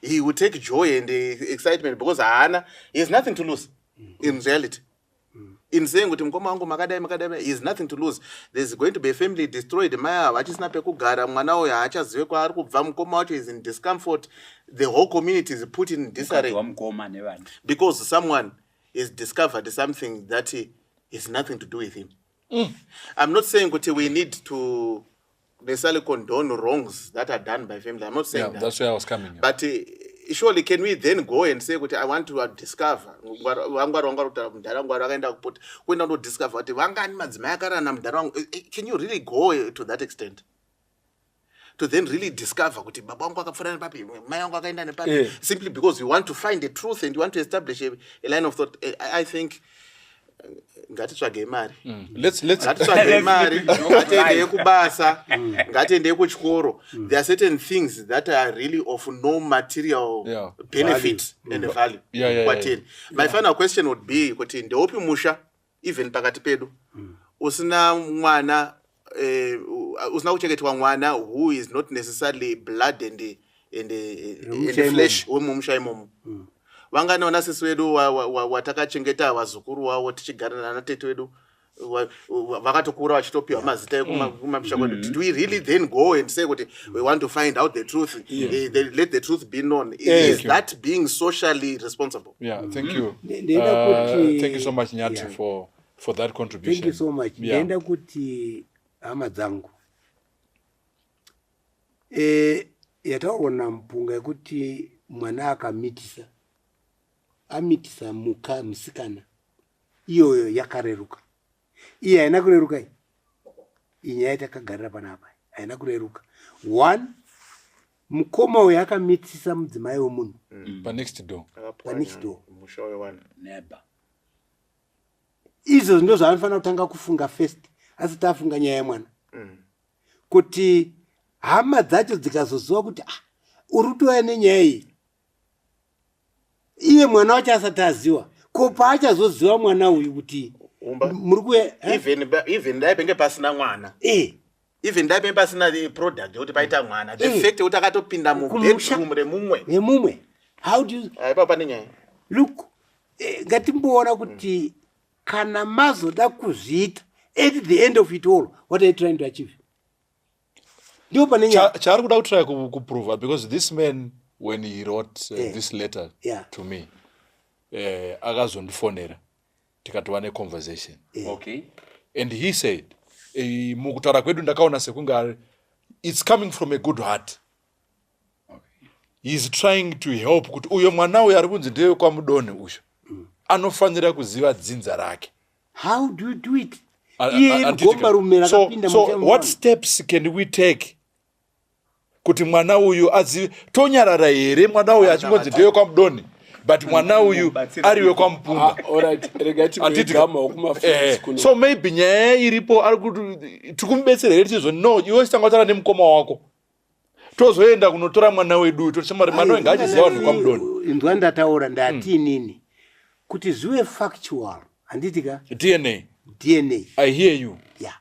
He will take joy and excitement because haana, he has nothing to lose in reality in saying kuti mukoma wangu makadai makadai. He has nothing to lose. There's going to be a family destroyed. Mai havachisina pekugara, mwana uyu haachazive kwaari kubva, mukoma wacho is in discomfort, the whole community is put in disarray Mukadzi wamukoma nevana. Because someone has discovered something that has nothing to do with him. I'm not saying kuti we need to necessarily condone wrongs that are done by family. I'm not saying that. That's where I was coming. Yeah. But surely can we then go and say kuti I want to discover vangwari vangwari kutaura mudhara ngwari vakaenda kupota kuenda kundodiscover kuti vangani madzimai akarana mudhara wangu? Can you really go to that extent to then really discover kuti baba vangu akapfuura nepapi, mai vangu akaenda nepapi, simply because you want to find the truth and you want to establish a line of thought? I think ngatitsvagei mari. Let's Ngatitsvagei mari, ngatiendei kubasa, ngatiendei kuchikoro. There are certain things that are really of no material benefit and value kwatiri. My final question would be kuti ndeupi musha, even pakati pedu, usina mwana usina kuchengetwa mwana who is not necessarily blood and Remusha flesh wemumusha imomo? Vangani vana sisi vedu watakachengeta vazukuru wavo tichigara nana tete vedu vakatokura vachitopiwa mazita ekumamisha kwedu? Did we really then go and say kuti we want to find out the truth, let the truth be known? Is you. That being socially responsible? Yeah, thank you. Ndenda kuti Thank you so much, Nyati, for that contribution. Thank you so much. Ndaenda kuti hama dzangu, yataurwa naMupunga yekuti mwana akamitisa, amitisa muka musikana, iyoyo yakareruka. Iye haina kureruka. Iyi inyaya yatakagarira panapa haina kureruka. One, mukoma uyu akamitisa mudzimai wemunhu Pa next door. Panext door. Musha wewanhu. Neba. Izvozvo ndo zvaanofanira kutanga kufunga first asati afunga nyaya yemwana, kuti hama dzacho dzikazoziva kuti ah, uri kutouya nenyaya iyi, iye mwana wacho asati aziva, ko paachazoziva mwana uyu kuti Umba. Muri kuya eh? Even dai penge pasina mwana. Eh. Even dai penge pasina the product yekuti paita mwana. The Eh. fact yekuti akatopinda Kumusha. mubedroom remumwe. Remumwe. How do you Ah, ipapo pane nyaya. Look, ngatimboona kuti kana mazoda kuzviita at the end of it all, what are you trying to achieve? Ndipo pane nyaya. Chaari kuda kutry kuprova, because this man, when he wrote this letter to me, akazondifonera tikatova neconversation. And he said, mukutaura kwedu ndakaona sekunge it's coming from a good heart. He is trying to help kuti uyo mwana uyo ari kunzi ndewekwamudonhe uyo anofanira kuziva dzinza rake. How do you do it? Iye Handiti gomba rume rakapinda So mumusha what mevanhu. steps can we take kuti mwana uyu azive? Tonyarara here mwana uyu achingonzi ndewekwamudonhe, but mwana uyu ari wekwamupunga? Ah, alright, rega Handiti timboigamawo kumafriends kuno. So maybe nyaya iripo ari kuti tikumubetsera here tizvo? No, iwe chitanga wataura nemukoma wako, tozoenda kunotora mwana wedu, totishamari mwana uyu ngaachiziva vanhu vekwamudonhe. Inzwa, ndataura ndati inini kuti zvive factual, handiti ka? DNA. DNA. I hear you. Yeah,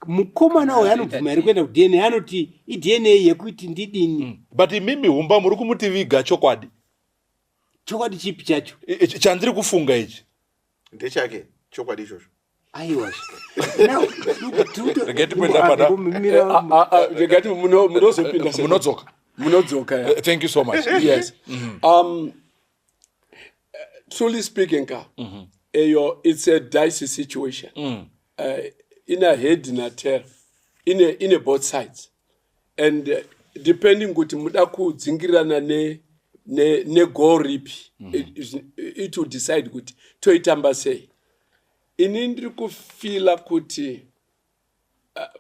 mukomana uyu anobvuma here kuenda kuDNA? Anoti iDNA yekuti ndidini? But imimi humba muri kumuti viga chokwadi. Chokwadi chipi chacho? Chandiri kufunga ichi. Ndechake chokwadi ichocho. Aiwa. Regai timboenda pana Regati munozopinda. Munodzoka. Munodzoka, ya. Thank you so much. Yes. Truly speaking ka, eyo it's a dicey situation. Ina head na tail, ine both sides, and depending kuti muda kudzingirirana negoal ripi, it will decide kuti toitamba sei. Ini ndiri kufeela kuti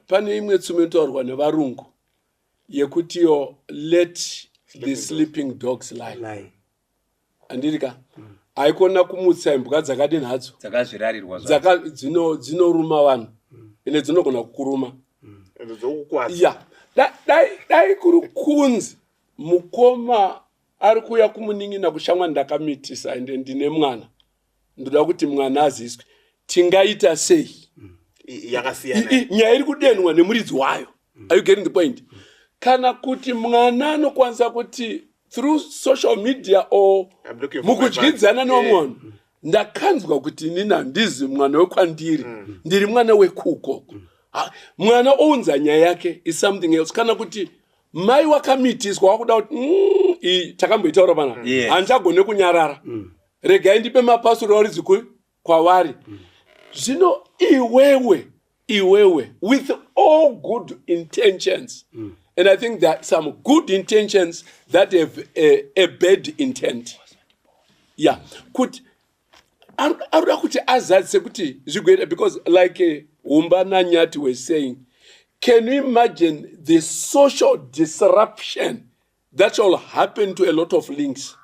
pane imwe tsumo inotaurwa nevarungu yekutiyo let the sleeping dogs lie. Lie. Handiri ka? Haikona kumutsa imbwa dzakadini hadzo. Dzakazvirarirwa zvadzo. Dzinoruma vanhu ende dzinogona kukuruma. Ende dzokukwadza. Ya, dai kuri kunzi mukoma ari kuuya kumunin'ina kushamwa, ndakamitisa ende ndine mwana, ndoda kuti mwana aziswe, tingaita sei? Yakasiyana. Nyaya iri kudenwa nemuridzi wayo. Are you getting the point? Kana kuti mwana anokwanisa kuti through social media or I'm looking for my mukudyidzana father. nevamwe vanhu, ndakanzwa kuti inini handizi mwana wekwandiri, ndiri mwana wekukoko. Ha, mwana ounza nyaya yake is something else. Kana kuti mai wakamitiswa wakuda kuti iyi takamboitaura panapa, handichagone kunyarara, regai ndipe mapasuri varidzi kwavari. Zvino iwewe with all good intentions, and I think there are some good intentions that have a bad intent, yeah, kuti arikuda kuti azadzise kuti zvigoita, because like Humba naNyati were saying, can you imagine the social disruption that shall happen to a lot of links?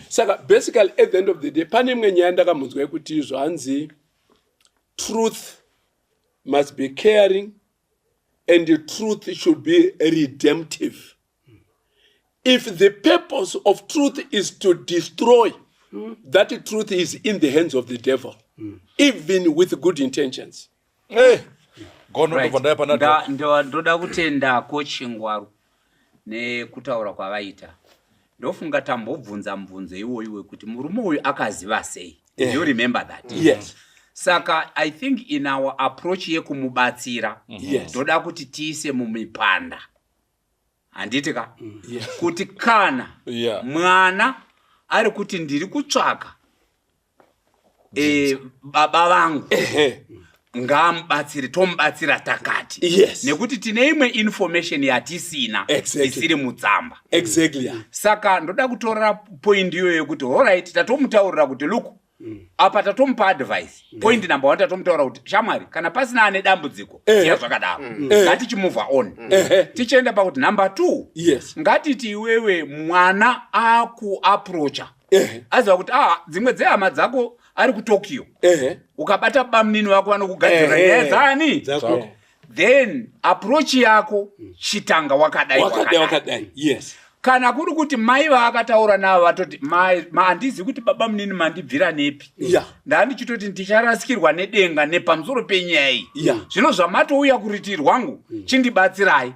Saka basically, at the end of the day, pane imwe nyaya ndakambonzwa yekuti izvo hanzi truth must be caring and the truth should be redemptive. If the purpose of truth is to destroy, that truth is in the hands of the devil, even with good intentions. Eh, gono. Right. Ndobva ndaya pana Ndoda kutenda Coach Ngwaru nekutaura kwavaita. Ndofunga tambobvunza mubvunzo iwoyu wekuti murume uyu akaziva sei. Do you remember that? Yes. Saka I think in our approach yekumubatsira, ndoda kuti tiise mumipanda, handiti ka? Yes. Kuti kana mwana ari kuti ndiri kutsvaka baba vangu, ngaamubatsire, tomubatsira takati, nekuti tine imwe information yatisina isiri mutsamba. Saka ndoda kutorera point iyoyo yekuti alright, tatomutaurira kuti look apa, tatomupa advice. Point number one, tatomutaura kuti shamwari, kana pasina ane dambudziko, siya zvakadaro, ngatichimove on. Tichienda pakuti number two, ngatiti iwewe mwana akuapproacha, aziva kuti ah, dzimwe dzehama dzako ari kuTokyo, ukabata bamunini vako vanokugadzirira nyaya dzani. Dzako. Then approach yako chitanga wakadai, wakadai wakadai. Wakadai, yes. Kana kuri kuti mai vaakataura navo vatoti mai handizivi kuti baba munini mandibvira nepi. Ndandichitoti ndicharasikirwa nedenga nepamusoro penyaya iyi. Zvino zvamatouya kurutivi rwangu, chindibatsirai.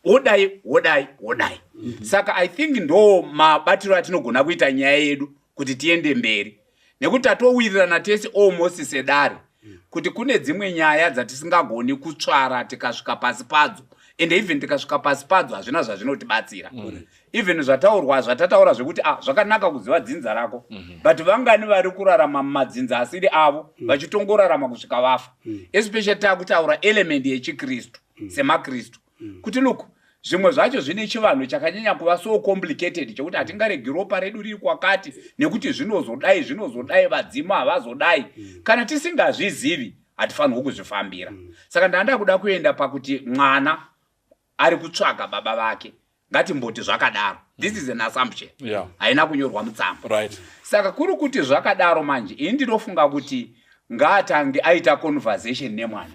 Wodai wodai wodai. Saka I think ndo mabatiro atinogona kuita nyaya yedu kuti tiende mberi, nekuti tatowirirana tese almost sedare kuti kune dzimwe nyaya dzatisingagoni kutsvara tikasvika pasi padzo, and even tikasvika pasi padzo hazvina zvazvinotibatsira. Even zvataurwa, zvatataura zvekuti ah, zvakanaka kuziva dzinza rako, but vangani vari kurarama mumadzinza asiri avo vachitongorarama kusvika vafa? Especially taakutaura element yechikristu, semakristu, kuti look, zvimwe zvacho zvine chivanhu chakanyanya kuva so complicated chekuti hatingaregi ropa redu riri kwakati nekuti zvinozodai, zvinozodai, vadzimu havazodai. Kana tisingazvizivi hatifanirwi kuzvifambira. Saka ndanda kuda kuenda pakuti mwana ari kutsvaga baba vake. Ngatimboti zvakadaro, this is an assumption, haina kunyorwa mutsamba. Saka kuri kuti zvakadaro manje, ini ndinofunga kuti ngaatange aita conversation nemwana,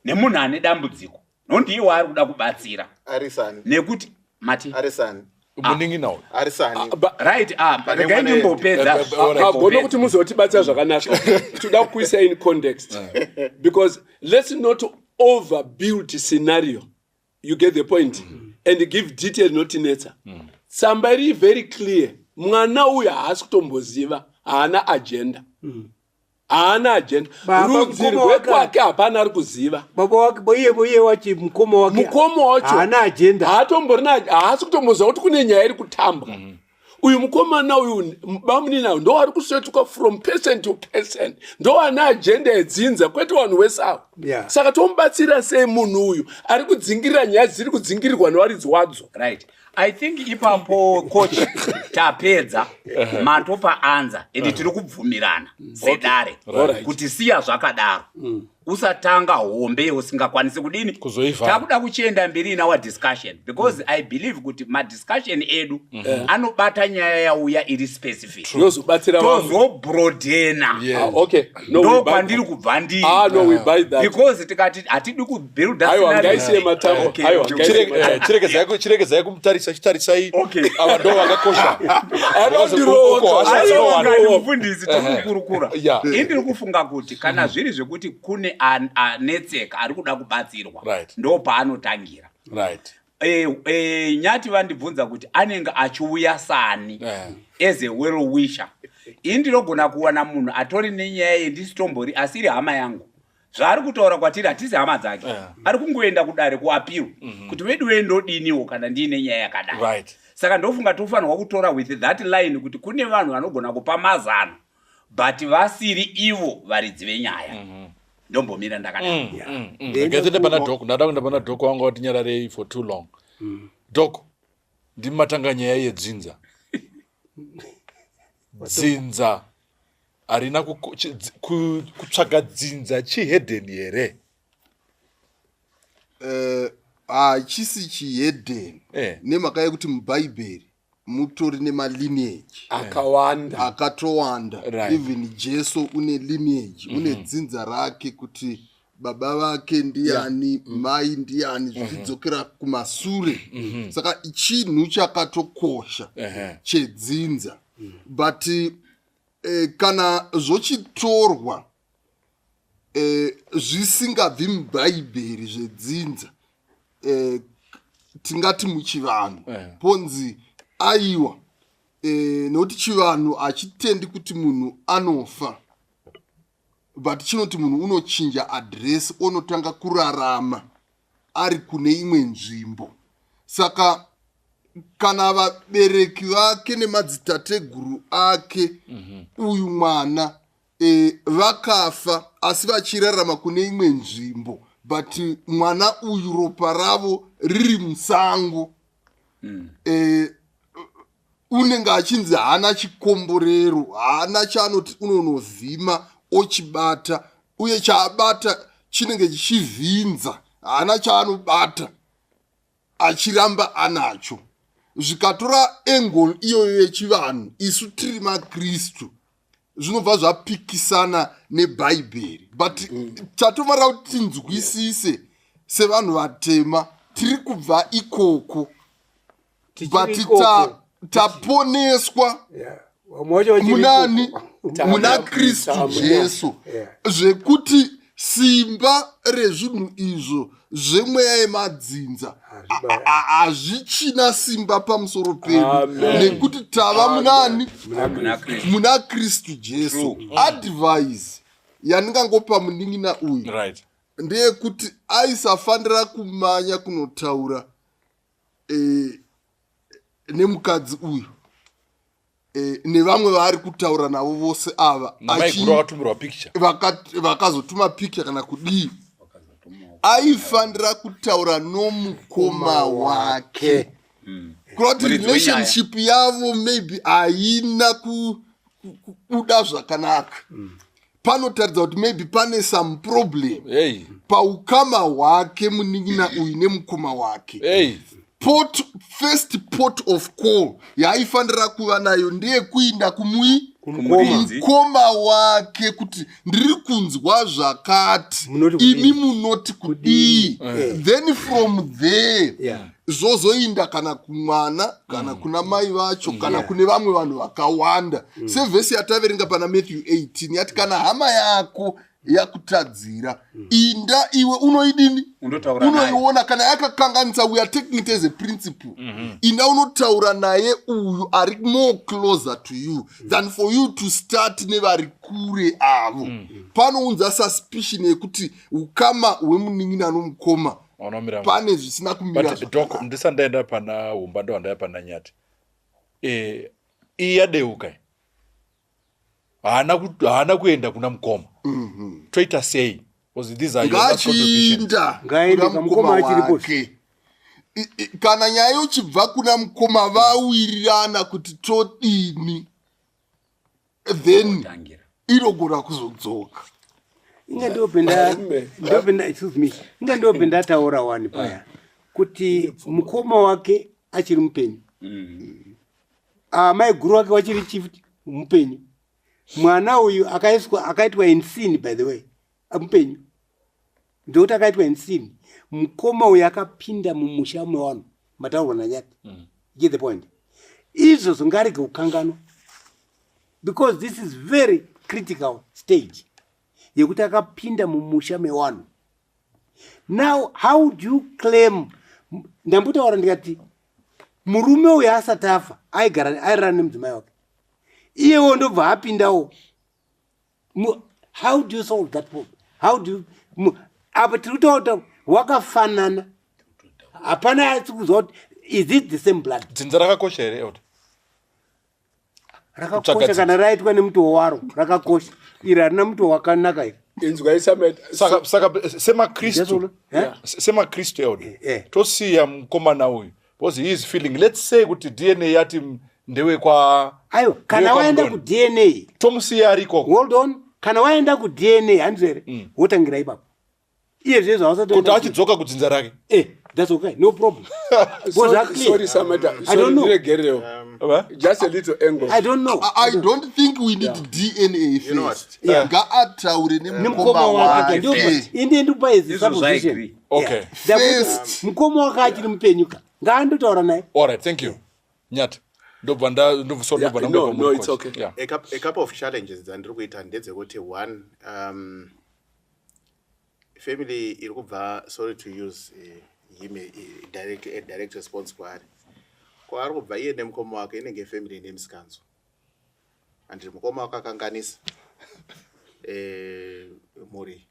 nemunhu ane dambudziko, nondiye waari kuda kubatsira. Arisani. Nekuti mati Arisani. Munin'ina uyu. Arisani. Right, ah, Pane regai mwana ndimbopedza. Alright. Agona kuti muzotibatsira zvakanaka. Toda kuisa in context, because let's not overbuild scenario, you get the point, and give detail notinetsa. Tsamba iri very clear, mwana uyu haasi kutomboziva, haana agenda, haana agenda. Baba, Rudzi mukoma wake- rwekwake hapana ari kuziva. Baba wake, iye wachi mukoma wake. Mukoma wacho haana agenda. Haatomborina, haasi kutomboziva kuti kune nyaya iri kutambwa. Uyu mukomana uyu, bamunini, ndo ari kusvetuka from person to person, ndo ane agenda yedzinza, kwete vanhu wese avo. Saka tomubatsira sei munhu uyu ari kudzingirira nyaya dziri kudzingirirwa nevaridzi wadzo? Right, I think ipapo, coach, tapedza, matopa answer, ende tiri kubvumirana sedare kuti siya zvakadaro, usatanga hombe usingakwanisi kudini. Kuzoivhara. Takuda kuchienda mberi in our discussion, because I believe kuti madiscussion edu anobata nyaya yauya iri specific, Yozobatsira vamwe. tozobroadena. Ah, okay. No, we Ndo buy kwandiri that. kubva ndiri. Ah, no, we buy that. Because tikati hatidi kubuilda Aiwa, scenario. ngaisiye matambo. Aiwa, ngaisiye matambo. Chiregedzai kumutarisa, chitarisai. Okay. Ava ndo vakakosha. Anondirowa. Uko hasha Aiwa, dzinowanda. ngati mufundisi tiri kukurukura. Ini ndiri kufunga kuti kana zviri zvekuti kune anetseka ari kuda kubatsirwa, ndo paanotangira. Nyati vandibvunza kuti anenge achiuya sani as a well wisher. Ini ndinogona kuwana munhu atori nenyaya yendisitombori asiri hama yangu. Zvaari kutaura kwatiri hatisi hama dzake. Ari kungoenda kudare kuappeal kuti vedu wendodiniwo kana ndiine nyaya yakadai. Saka ndofunga tofanirwa kutora with that line kuti kune vanhu vanogona kupa mazano but vasiri ivo varidzi venyaya. Ndombomira ndakadai. Regai tiende pana Doc. Ndada kuenda pana Doc, wanga watinyararei for too long. Doc, ndimi matanga nyaya yedzinza. Dzinza harina kutsvaga dzinza chihedheni here? Hachisi chihedheni nemhaka yekuti mubhaibheri mutori nemalineage akawanda. Akatowanda. Even Jesu une lineage, une dzinza rake, kuti baba vake ndiani, mai ndiani, zvichidzokera kumasure. Saka chinhu chakatokosha chedzinza, but kana zvochitorwa zvisingabvi mubhaibheri zvedzinza, tingati muchivanhu ponzi aiwa, nekuti chivanhu hachitendi kuti munhu anofa, but chinoti munhu unochinja address, onotanga kurarama ari kune imwe nzvimbo. Saka kana vabereki vake nemadzitateguru ake uyu mwana vakafa asi vachirarama kune imwe nzvimbo, but mwana uyu ropa ravo riri musango, unenge achinzi haana chikomborero, haana chaanoti unonovhima ochibata, uye chaabata chinenge chichivhinza, haana chaanobata achiramba anacho. Zvikatora angle iyoyo yechivanhu, isu tiri makristu, zvinobva zvapikisana nebhaibheri, but chatofanira kuti tinzwisise sevanhu vatema tiri kubva ikoko. But Tichiri ikoko. taponeswa Yeah. Vamwe vacho vachiri munani ikoko. muna Kristu Jesu, Yeah. zvekuti simba rezvinhu izvo zvemweya yemadzinza hazvichina simba pamusoro pedu, Amen. nekuti tava munani? Muna Kristu. Muna Kristu Jesu. Advice yandingangopa munin'ina uyu ndeyekuti aisafanira kumanya kunotaura nemukadzi uyu nevamwe vaari kutaura navo vose ava, Namaiguru akatumirwa picture. Vakazotuma picture kana kudii, aifanira kutaura nomukoma wake, kureva kuti Muridzi wenyaya. relationship yavo maybe haina kubuda zvakanaka. Panotaridza kuti maybe pane some problem paukama hwake munin'ina uyu nemukoma wake. First port of call yaaifanira kuva nayo ndeyekuinda kumui Kumuridzi. kumukoma wake kuti ndiri kunzwa zvakati, Munoti kudii? imi munoti kudii? Eh. Then from there zvozoinda kana kumwana, kana kuna mai vacho, kana kune vamwe vanhu vakawanda. Sevhesi yataverenga pana Matthew 18 yati kana hama yako yakutadzira, inda iwe unoidini? Undotaura naye. Unoiona kana yakakanganisa. We are taking it as a principle. Inda unotaura naye uyu ari more closer to you than for you to start nevari kure avo. Panounza suspicion yekuti ukama hwemunin'ina nomukoma Unomira. pane zvisina kumira But Doc, zvakanaka. ndisati ndaenda pana Humba, ndo handaya pana Nyati. Iyi yadeuka haana kuenda kuna mukoma. Toita sei? Because these are your last contributions. Ngachiinda Ngaende kuna kamukoma mukoma achiripo. wake. Kana nyaya yochibva kuna mukoma, vawirirana kuti todini, then Tangira. inogona kuzodzoka. Inga ndobve ndobve, excuse me, inga ndobve ndataura wani paya kuti mukoma wake achiri mupenyu, amai guru wake wachiri chief mupenyu, mwana uyu akaiswa, akaitwa in sin, by the way, mupenyu, ndokuti akaitwa in sin. Mukoma uyu akapinda mumusha mevanhu mataurwa naNyati. Get the point? Izvozvo ngarege kukanganwa, because this is very critical stage yekuti akapinda mumusha mewanhu. Now how do you claim? Ndambotaura ndikati murume uyu asati afa aigara airara nemudzimai wake, iyewo ndobva apindawo. How do you solve that problem? How do you apa tiri kutaura kuti wakafanana, hapana asi kuzwa kuti is it the same blood. Dzinza rakakosha here, Elder? Rakakosha. Kutsvaga Kana raitwa nemutoo waro rakakosha. Iri harina mutoo wakanaka iri. Inzwai Samet. Saka semakristu, Eh? semakristu, Elder, Eh. tosiya mukomana uyu because he is feeling, let's say kuti DNA yati ndewekwa Aiwa, kana ndewekwa waenda Mudoni. kuDNA, Tomusiya ari ikoko? Hold on, kana waenda kuDNA, handizvo here? Wotangira ipapo. Iye zvezvo hausati Kuti achidzoka kudzinza rake. Eh, that's okay, no problem. Was that clear? Sorry, Sameta. I Sorry, don't know. ndiregerewo. Va? Just a little angle. I don't know. I don't think we need DNA You know what? first. Yeah. Ngaataure Nemukoma nemukoma wake. wake. Inde ndikupa idzi Izvozvo I supposition. agree. Okay. First. Mukoma wake achiri mupenyu ka, ngaandotaura naye. All right, thank you, Nyati. Ndobva nda ndobva, sorry, Yeah, ndobva no, ndangobva no, muri it's coach. okay. Yeah. A couple of challenges dzandiri kuita ndedzekuti one, family iri kubva, sorry to use him a direct response kwaari, kwaari kubva iye nemukoma wake inenge family ine musikanzwa, handiti? Mukoma wake akanganisa mhuri,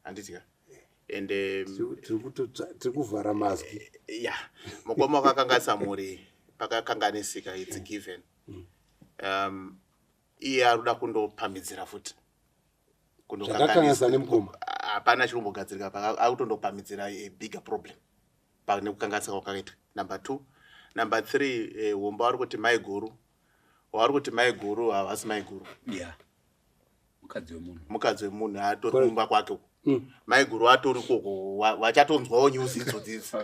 handiti ka? And Tiri kuvhara mazwi. Ya, mukoma wake akanganisa mhuri, pakakanganisika, it's given. Iye ari kuda kundopamhidzira futi. Zvakakanganisa nemukoma. Hapana chiri kumbogadzirika, akutondopamhidzira a bigger problem pane kukanganisika kwakaita. Number two. Number three, Humba vari kuti mai guru, vari kuti mai guru havasi mai guru. Ya, mukadzi wemunhu. Mukadzi wemunhu atori kumba kwake uko. Mai guru atori koko, vachatonzwawo news idzodzidzi,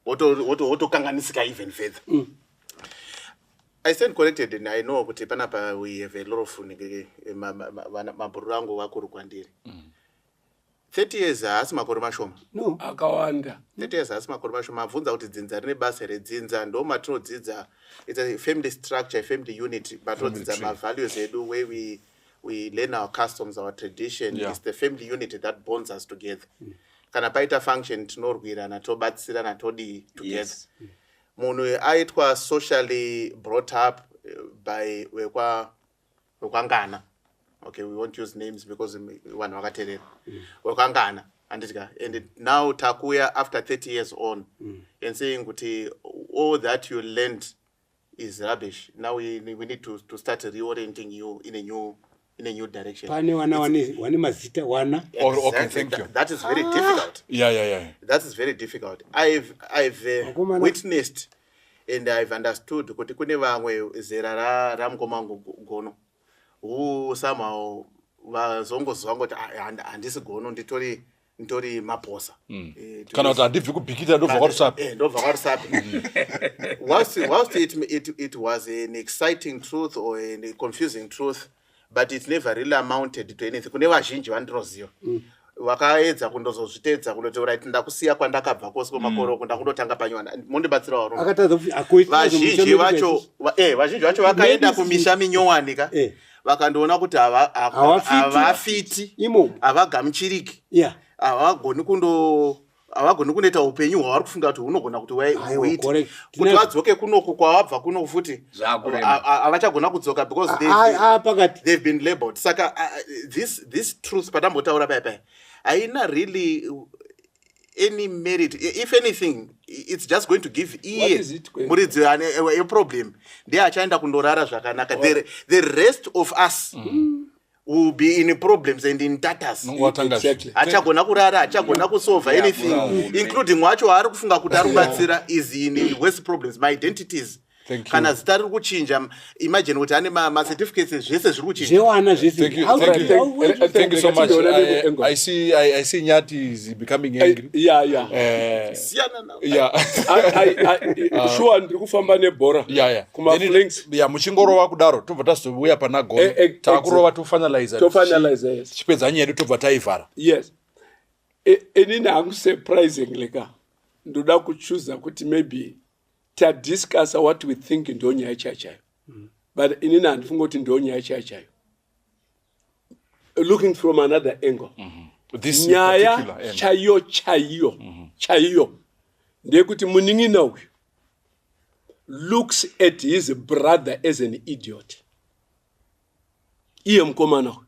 wotokanganisika even further. I stand corrected and I know kuti panapa we have a lot of mabhururu angu vakuru kwandiri. 30 years haasi makore mashoma. No. Akawanda. 30 years haasi makore mashoma. Abvunza kuti dzinza rine basa redzinza, ndo matinodzidza. It's a family structure, a family unit, matinodzidza mavalues edu, where we learn our customs, our tradition. It's the family unit that bonds us together. Kana paita function, tinorwirana, tobatsirana, todii together. Munhu aitwa socially brought up by wekwangana, okay, we won't use names because vanhu vakateerera, wekwangana, handitya. And now takuya after 30 years on and saying kuti all that you learned is rubbish. Now we need to start reorienting you in a new direction. Pane wana wane mazita wana. Oh, okay, thank you. That is very difficult. That is very difficult. I've Vakomana. witnessed and I've understood kuti kune vamwe zera ramukoma wangu Gono, who somehow vazongozwa ngoti, "Ah, handisi Gono, nditori Mabhosa." Kana kuti handibvi kuBhikita, ndobva kwaRusape. Ndobva kwaRusape. Whilst it was an exciting truth or a confusing truth, but it never really amounted to anything. Kune vazhinji vandinoziva vakaedza kundozozvitedza, kundoti, "Right, ndakusiya kwandakabva kwose kwemakore uku, ndakundotanga panywana." Mondibatsira warume. Akatadza akuitira. Vazhinji vacho vakaenda Maybe kumisha minyowani ka, vakandoona kuti Havafiti. havafiti, Imomo. havagamuchiriki, havagoni kundoita upenyu hwavari kufunga kuti hunogona kuti Aiwa, huite. correct. Kuti vadzoke kunoku kwavabva kuno futi, Zvakurema. havachagona kudzoka because Pakati. they've been labeled. Saka this truth patambotaura paya paya haina really any merit. If anything, it's just going to give iye What is it going muridzi ane yeproblem, ndiye achaenda kundorara zvakanaka. The rest of us will be in problems and in tatters. Watanga. Exactly. Achagona kurara, achagona kusolva anything, including wacho waari kufunga kuti ari kubatsira is in worse problems. My identities, Thank you. kana zita riri kuchinja, imagine kuti ane macertificates, zvese zviri kuchinja. Zvewana zvese. Thank you, How thank do you, thank you so much. I see Nyati is becoming angry. Siyana nawo. Sure, ndiri kufamba nebhora kumaflanks. Yeah, muchingorova kudaro, tobva tazouya pana Gono. Takurova, tofinalize. Tofinalize, yes. Tichipedza nyaya yedu, tobva taivhara. Yes. Inini hangu, surprisingly ka, ndoda kuchuza kuti maybe tadiscussa what we think ndo nyaya chaiyo chaiyo, but inini handifunga kuti ndo nyaya chaiyo chaiyo. Looking from another angle, This nyaya particular end. chaiyo chaiyo chaiyo ndeyekuti munin'ina uyu looks at his brother as an idiot. Iye mukomana uyu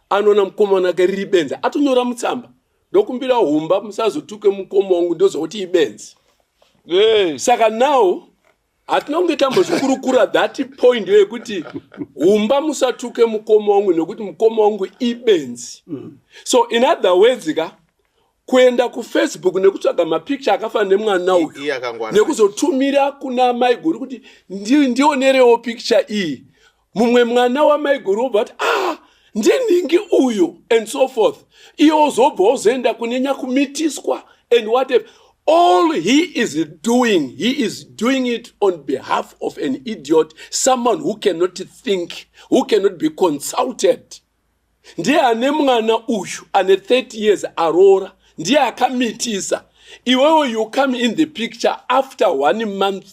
anoona mukomana wake riri benzi, atonyora mutsamba, "Ndokumbira humba, musazotuke mukoma wangu, ndozokuti ibenzi." Saka now hatina kunge tambozvikurukura that point yekuti humba, musatuke mukoma wangu nekuti mukoma wangu ibenzi. So in other words ka, kuenda kuFacebook nekutsvaga mapicture akafanana nemwana uyu Iye akangwara. nekuzotumira kuna maiguru kuti ndionerewo picture iyi, mumwe mwana wamaiguru wobva kuti, "Ah, ndinhingi uyu," and so forth. Iye ozobva ozoenda kune nyakumitiswa and whatever. All he is doing, he is doing it on behalf of an idiot, someone who cannot think, who cannot be consulted. Ndiye ane mwana uyu ane 30 years, aroora, ndiye akamitisa. Iwewe you come in the picture after one month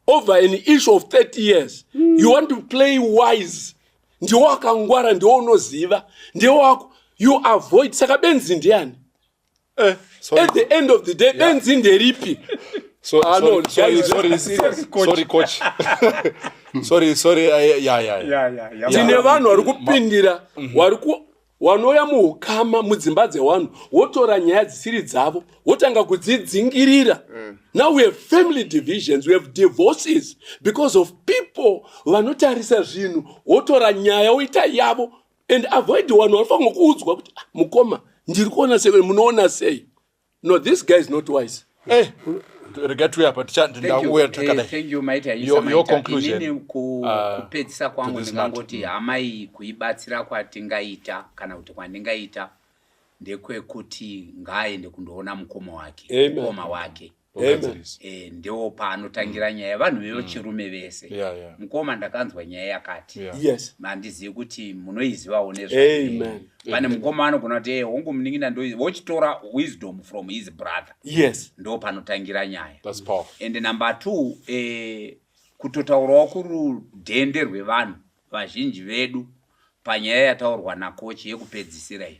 over an issue of 30 years. You want to play wise, ndiwo akangwara, ndiwo unoziva, ndiwo wako, you avoid. Saka benzi ndiani? Sorry. At the end of the day, benzi nderipi? So, Ah, sorry, no, sorry, guys, sorry, serious. sorry, coach. Sorry, sorry. Yeah. Tine vanhu vari kupindira, vari vanouya muukama, mudzimba dzevanhu, wotora nyaya dzisiri dzavo, wotanga kudzidzingirira. Now we have family divisions, we have divorces because of people vanotarisa zvinhu, wotora nyaya woita yavo and avoid vanhu vanofanira kuudzwa kuti, "Ah, mukoma, ndiri kuona sei, munoona sei?" No, this guy is not wise. Eh, rega tiuye apa, Thank you. ndauya takadai. Thank you, maita. Your conclusion, Inini kupedzisa kwangu to this ndingangoti hama iyi, kuibatsira kwatingaita kana kuti kwandingaita ndekwekuti ngaaende kundoona mukoma wake. Amen. Mukoma wake. Ogadzirisa. E, ndiwo paanotangira nyaya vanhu vechirume vese. Yeah. Mukoma, ndakanzwa nyaya yakati. Handizivi kuti munoizivawo nezvayo. Amen. Pane mukoma anogona kuti, "Eh, hongu munin'ina ndo," vochitora wisdom from his brother. Ndo panotangira nyaya. That's powerful. And number two, kutotaurawo kurudhende rwevanhu vazhinji vedu panyaya yataurwa nacoach yekupedzisira iyi,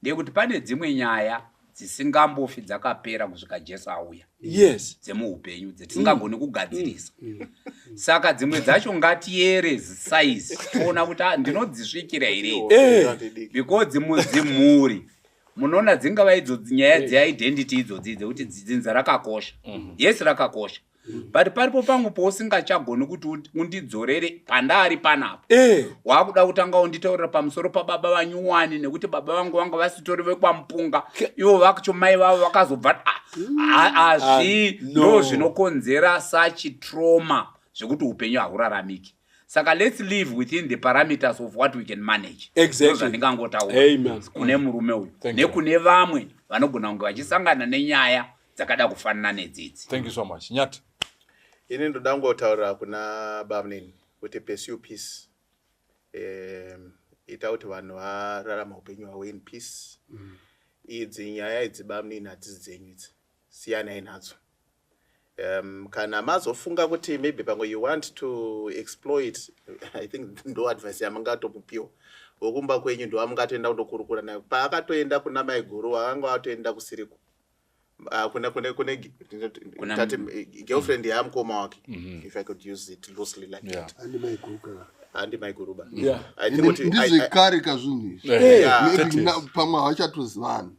ndeyekuti pane dzimwe nyaya dzisingambofi dzakapera kusvika Jesu auya, dzemuupenyu dzetisingagoni kugadzirisa. Saka dzimwe dzacho ngatiyere size, toona kuti, "Ah, ndinodzisvikira here idzi?" Because dzimwe dzimhuri munoona dzingava idzo nyaya dzeidentity idzodzi dzekuti dzinza rakakosha. Yes, rakakosha, but paripo pamwe pousingachagoni kuti undidzorere pandari panapa. Wakuda kutanga unditaurira pamusoro pababa vanyuwani, nekuti baba vangu vanga vasitori vekwaMupunga, ivo vacho mai vavo vakazobva. Hazvi Ah, no. ndo zvinokonzera such trauma zvekuti upenyu hauraramiki. Saka let's live within the parameters of what we can manage. Ndo zvandingangotaura Amen. kune murume uyu Thank you. nekune vamwe vanogona kunge vachisangana nenyaya dzakada kufanana nedzidzi. Thank you so much, Nyati. Ini ndoda kungotaurira kuna bamunini kuti pursue peace. Ita kuti vanhu vararama upenyu hwavo in peace. Idzi nyaya idzi, bamunini, hadzisi dzenyu idzi, siyanai nadzo. Kana mazofunga kuti maybe pamwe you want to exploit, I think ndo advice yamungatomupiwa. Wokumba kwenyu ndo amungatoenda kundokurukura naye. Paakatoenda kuna maiguru, akanga atoenda kusiriko. Ah, kune tati girlfriend yamukoma wake, if I could use it loosely like that. Andi maiguruka. Handi maiguruba. I Ende think kuti ndizvekare kazvinhu izvi. Yeah. Maybe pamwe havachatozivani.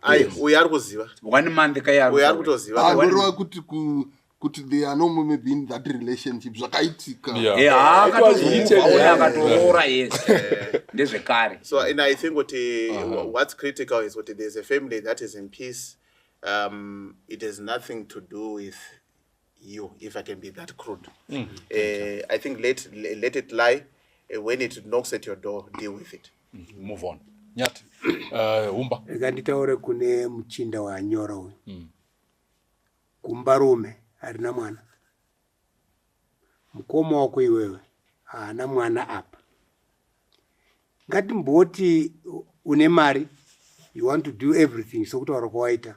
Ai, uyu ari kuziva. One month kaya. Uyu ari kutoziva. Andoreva kuti they are no more maybe in that relationship, zvakaitika. It was heated, Akatozomuvaona, akatoroora. Yes, ndezvekare. So, and I think kuti what's critical is kuti there's a family that is in peace. It has nothing to do with you, if I can be that crude. I think let it lie. When it knocks at your door, deal with it. Move on, Nyati. Humba. Rega nditaure kune muchinda wanyora uyu. Gumbarume harina mwana. Mukoma wako iwewe haana mwana apa. Ngatimboti une mari, you want to do everything sokutaura kwawaita,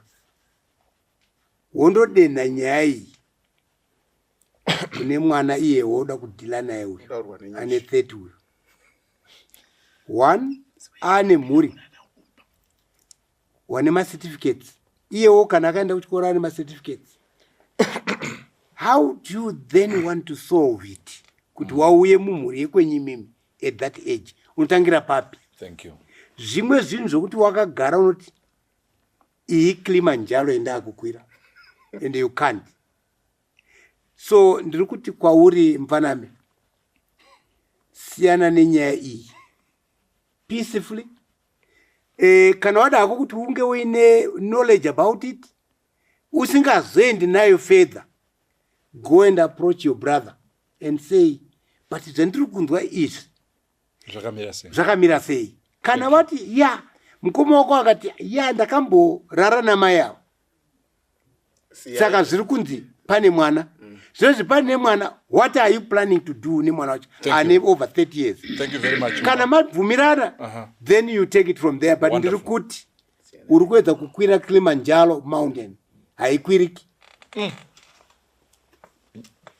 wondodenha nyaya iyi kune mwana iye woda kudhila naye uyu. Kutaurwa nenyuchi. Ane 30 uyu, one ane mhuri, wane macertificates. Iyewo kana akaenda kuchikoro ane macertificates. How do you then want to solve it kuti wauye mumhuri yekwenyu imimi at that age? Unotangira papi? Thank you. Zvimwe zvinhu zvokuti wakagara unoti iyi Kilimanjaro endakukwira and you can't. So ndiri kuti kwauri, mufanami, siyana nenyaya iyi peacefully. Kana wada hako kuti unge uine knowledge about it, usingazoendi nayo further, go and approach your brother and say, "But zvandiri kunzwa izvi Zvakamira sei?" zvakamira sei? Kana vati ya mukoma wako akati, "Ya, ndakamborara namai avo," saka zviri kunzi pane mwana. Zvinozvi pane mwana, what are you planning to do nemwana wacho Thank ane over 30 years? Thank you very much. Kana mabvumirana, then you take it from there. But ndiri Wonderful. kuti uri kuedza kukwira Kilimanjaro mountain, haikwiriki.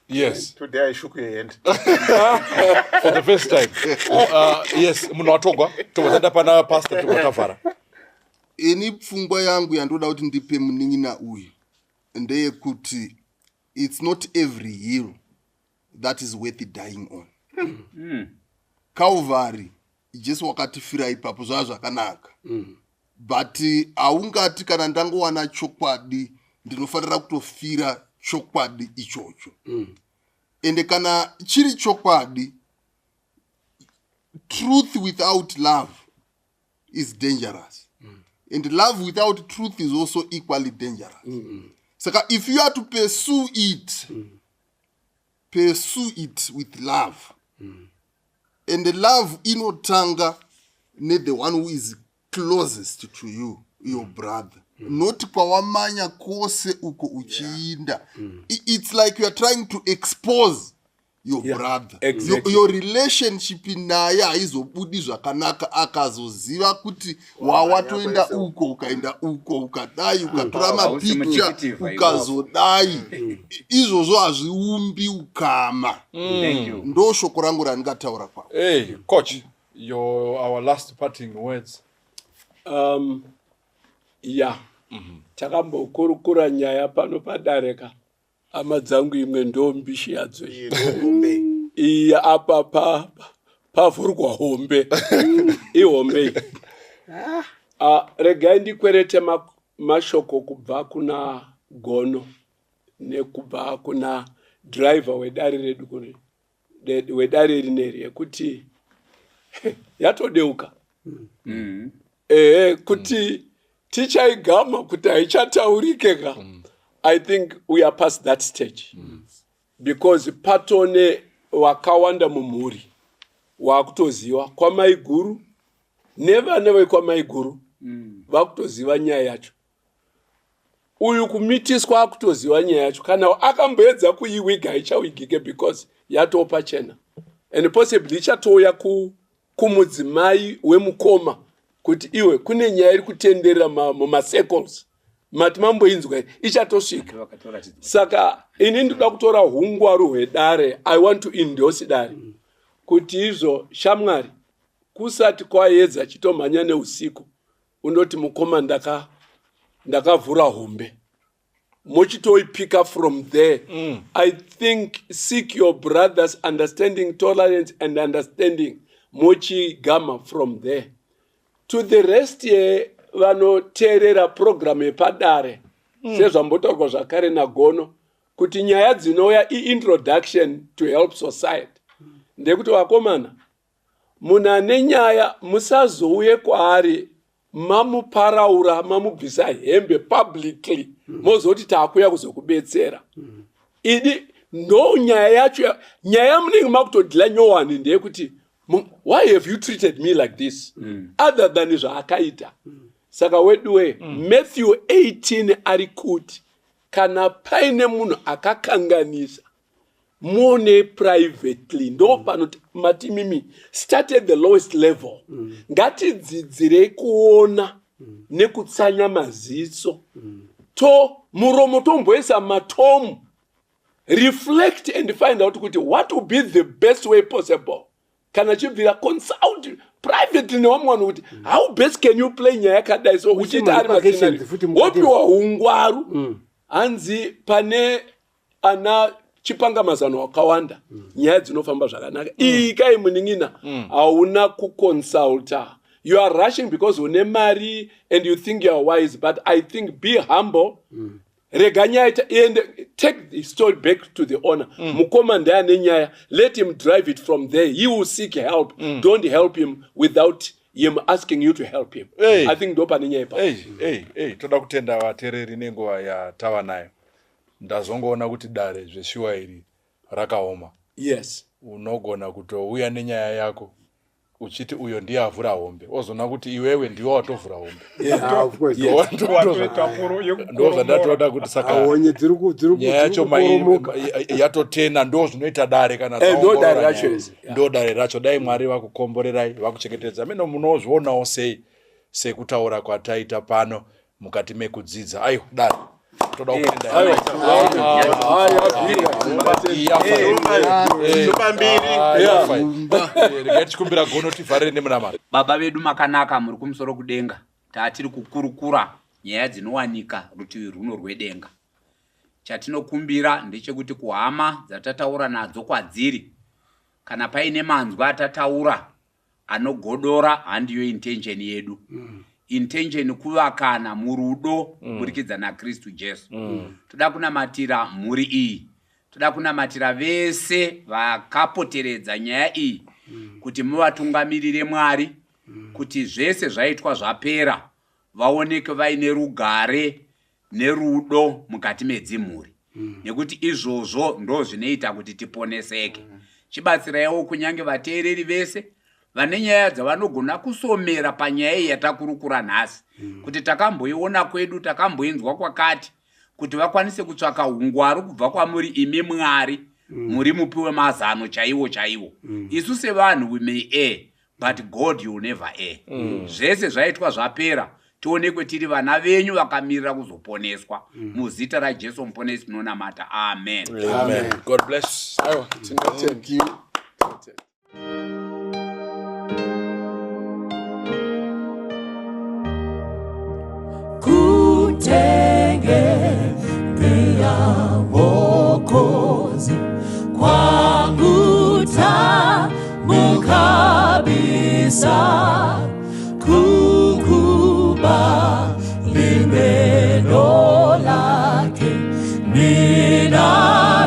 Yes. Today I shook your hand. For the first time. Yes, munhu watogwa, tobva taenda pana pastor, tobva tavhara. Ini pfungwa yangu yandoda kuti ndipe munin'ina uyu ndeyekuti it's not every hill that is worth dying on. Calvary, Jesu wakatifira ipapo, zvava zvakanaka, but haungati kana ndangowana chokwadi ndinofanira kutofira chokwadi ichocho. Ende kana chiri chokwadi, truth without love is dangerous, and love without truth is also equally dangerous. Saka if you are to pursue it, pursue it with love, and the love inotanga nethe one who is closest to you, your brother. Not kwawamanya kwose uko uchiinda. It's like you are trying to expose your brother. Your relationship naye haizobudi zvakanaka akazoziva kuti wawatoenda uko, ukaenda uko, ukadai, ukatora Hausi mapicha, mutikitivha iwe. ukazodai. Izvozvo hazviumbi ukama. Thank you. Ndo shoko rangu randingataura kwavo. Hey, coach, your our last parting words. Ya, takambokurukura nyaya pano padareka, hama dzangu. Imwe ndo mbishi yadzo iyi. Hombe. Iyi apa pavhurwa hombe, ihombe iyi. Ah, regai ndikwerete mashoko kubva kuna Gono nekubva kuna driver wedare redu wedare rineri yekuti yatodeuka, ehe, kuti tichaigama kuti haichataurike ka. I think we are past that stage because patone wakawanda mumhuri wakutoziva kwamaiguru nevana vekwamaiguru vakutoziva nyaya yacho. Uyu kumitiswa akutoziva nyaya yacho. Kana akamboedza kuiwiga, haichawigike because yatoo pachena and possibly ichatouya kumudzimai wemukoma kuti iwe, kune nyaya iri kutenderera mumacircles, mati mamboinzwa here? Ichatosvika. Vakatoratidzwa. Saka ini ndoda kutora ungwaru hwedare. I want to endorse dare kuti izvo, shamwari, kusati kwaedza, chitomhanya neusiku undoti, "Mukoma, ndakavhura hombe," mochitoipika from there. I think seek your brother's understanding, tolerance and understanding, mochigama from there. To the rest yevanoteerera programu yepadare, sezvambotaurwa zvakare naGono kuti nyaya dzinouya iintroduction to help society, ndekuti vakomana, munhu ane nyaya musazouye kwaari mamuparaura, mamubvisa hembe publicly, mozoti taakuya kuzokubetsera. Idi ndo nyaya yacho, nyaya yamunenge makutodhila nyowani ndeyekuti, "Why have you treated me like this?" Other than zvaakaita. Saka weduwe, Matthew 18 ari kuti kana paine munhu akakanganisa, muone privately. Ndo panoti matimimi start at the lowest level. Ngatidzidzirei kuona nekutsanya maziso to muromo, tomboisa matomu, reflect and find out kuti what will be the best way possible. Kana chibvira, consult privately nevamwe vanhu kuti how best can you play nyaya yakadai so, uchiita ari ma-implications futi mukati. Wopiwa ungwaru. Hanzi pane ana chipangamazano wakawanda, nyaya dzinofamba zvakanaka. Iyi kai munin'ina, hauna kuconsulta. You are rushing because une mari and you think you are wise, but I think be humble. Rega nyaya iende, take the story back to the owner. Mukoma ndeane nyaya, let him drive it from there. He will seek help. Don't help him without him asking you to help him. Hey. I think ndo pane nyaya ipapo. Ei, ei, ei, toda kutenda vateereri nenguva yatava nayo. Ndazongoona kuti dare zveshuwa iri rakaoma. Unogona kutouya nenyaya yako uchiti uyo ndiye avhura hombe, ozoona kuti iwewe ndiwe watovhura hombe. Ah, of course. Ndo zvandatoda kuti saka Honye dziri nyaya yacho kukoromoka. yatotena. Ndo zvinoita dare kana Eh, ndo dare dzaongorora racho nyaya. izi, yeah. Ndo dare racho. Dai Mwari vakukomborerai, vakuchengetedza. Mino munozvionawo sei sekutaura kwataita pano mukati mekudzidza? Aiwa, dare toda kupinda. Zupa mbiri. Regai tichikumbira Gono tivharire nemunamata. Baba vedu makanaka muri kumusoro kudenga, taatiri kukurukura nyaya dzinowanika rutivi runo rwedenga. Chatinokumbira ndechekuti kuhama dzatataura nadzo kwadziri, kana paine manzwi atataura anogodora, handiyo intention yedu. Intention kuvakana murudo kuburikidza naKristu Jesu. Toda kunamatira mhuri iyi, toda kunamatira vese vakapoteredza nyaya iyi kuti muvatungamirire Mwari, kuti zvese zvaitwa zvapera, vaoneke vaine rugare nerudo mukati medzimhuri, nekuti izvozvo ndo zvinoita kuti tiponeseke. Chibatsiraiwo kunyange vateereri vese. vane nyaya dzavanogona kusomera panyaya iyi yatakurukura nhasi mm. kuti takamboiona kwedu takamboinzwa kwakati kuti vakwanise kutsvaka ungwaru kubva kwamuri imi mwari mm. muri mupi wemazano chaiwo chaiwo mm. isu sevanhu we may air but god you never air mm. zvese zvaitwa zvapera tionekwe tiri vana venyu vakamirira kuzoponeswa mm. muzita rajesu muponesi tinonamata amen, amen. God bless. Aiwa, tinotenda. Kutegemea Mwokozi kwangu tamu kabisa, kukubali neno lake nina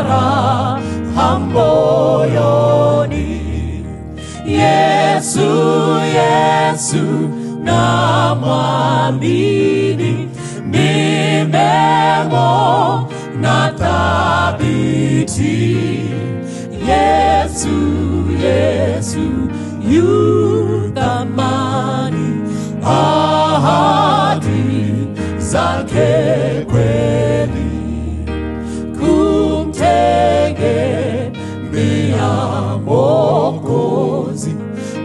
raha moyoni. Yesu, Yesu namwamini, nimemwona thabiti. Yesu, Yesu yu thamani, ahadi zake kweli kumtegemea Mwokozi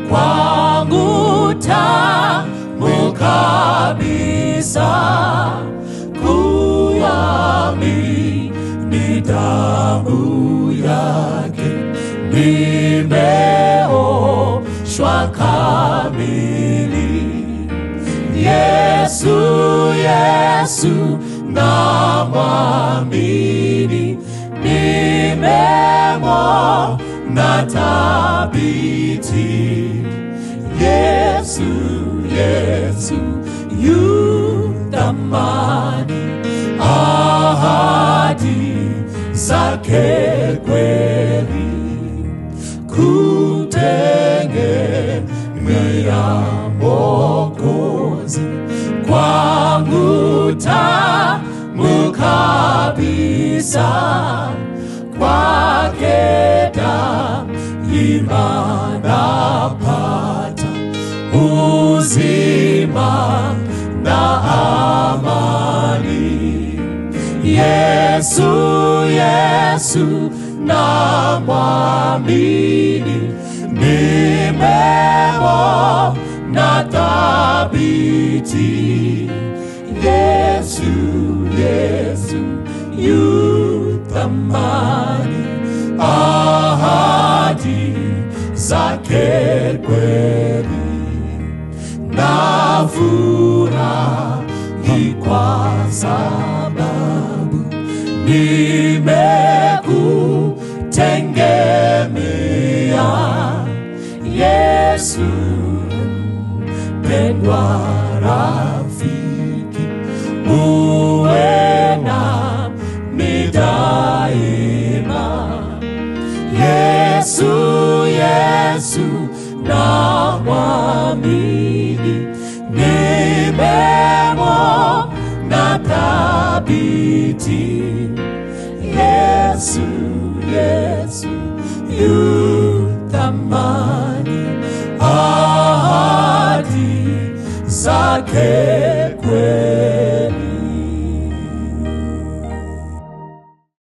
kwangu tamu kabisa, kuamini damu yake nimeoshwa kamili. Yesu, Yesu namwamini, nimemwona thabiti. Yesu, Yesu yu thamani, ahadi zake kweli, kumtegemea Mwokozi kwangu tamu kabisa, kwake daima napata uzima na amani. Yesu, Yesu namwamini, nimemwona thabiti. Yesu, Yesu yu thamani, ahadi zake kweli, nafurahi kwa sababu nimekutegemea Yesu, mpendwa rafiki, uwe nami daima. Yesu, Yesu namwamini, nimemwona thabiti. Yesu, Yesu yu thamani, ahadi zake kweli.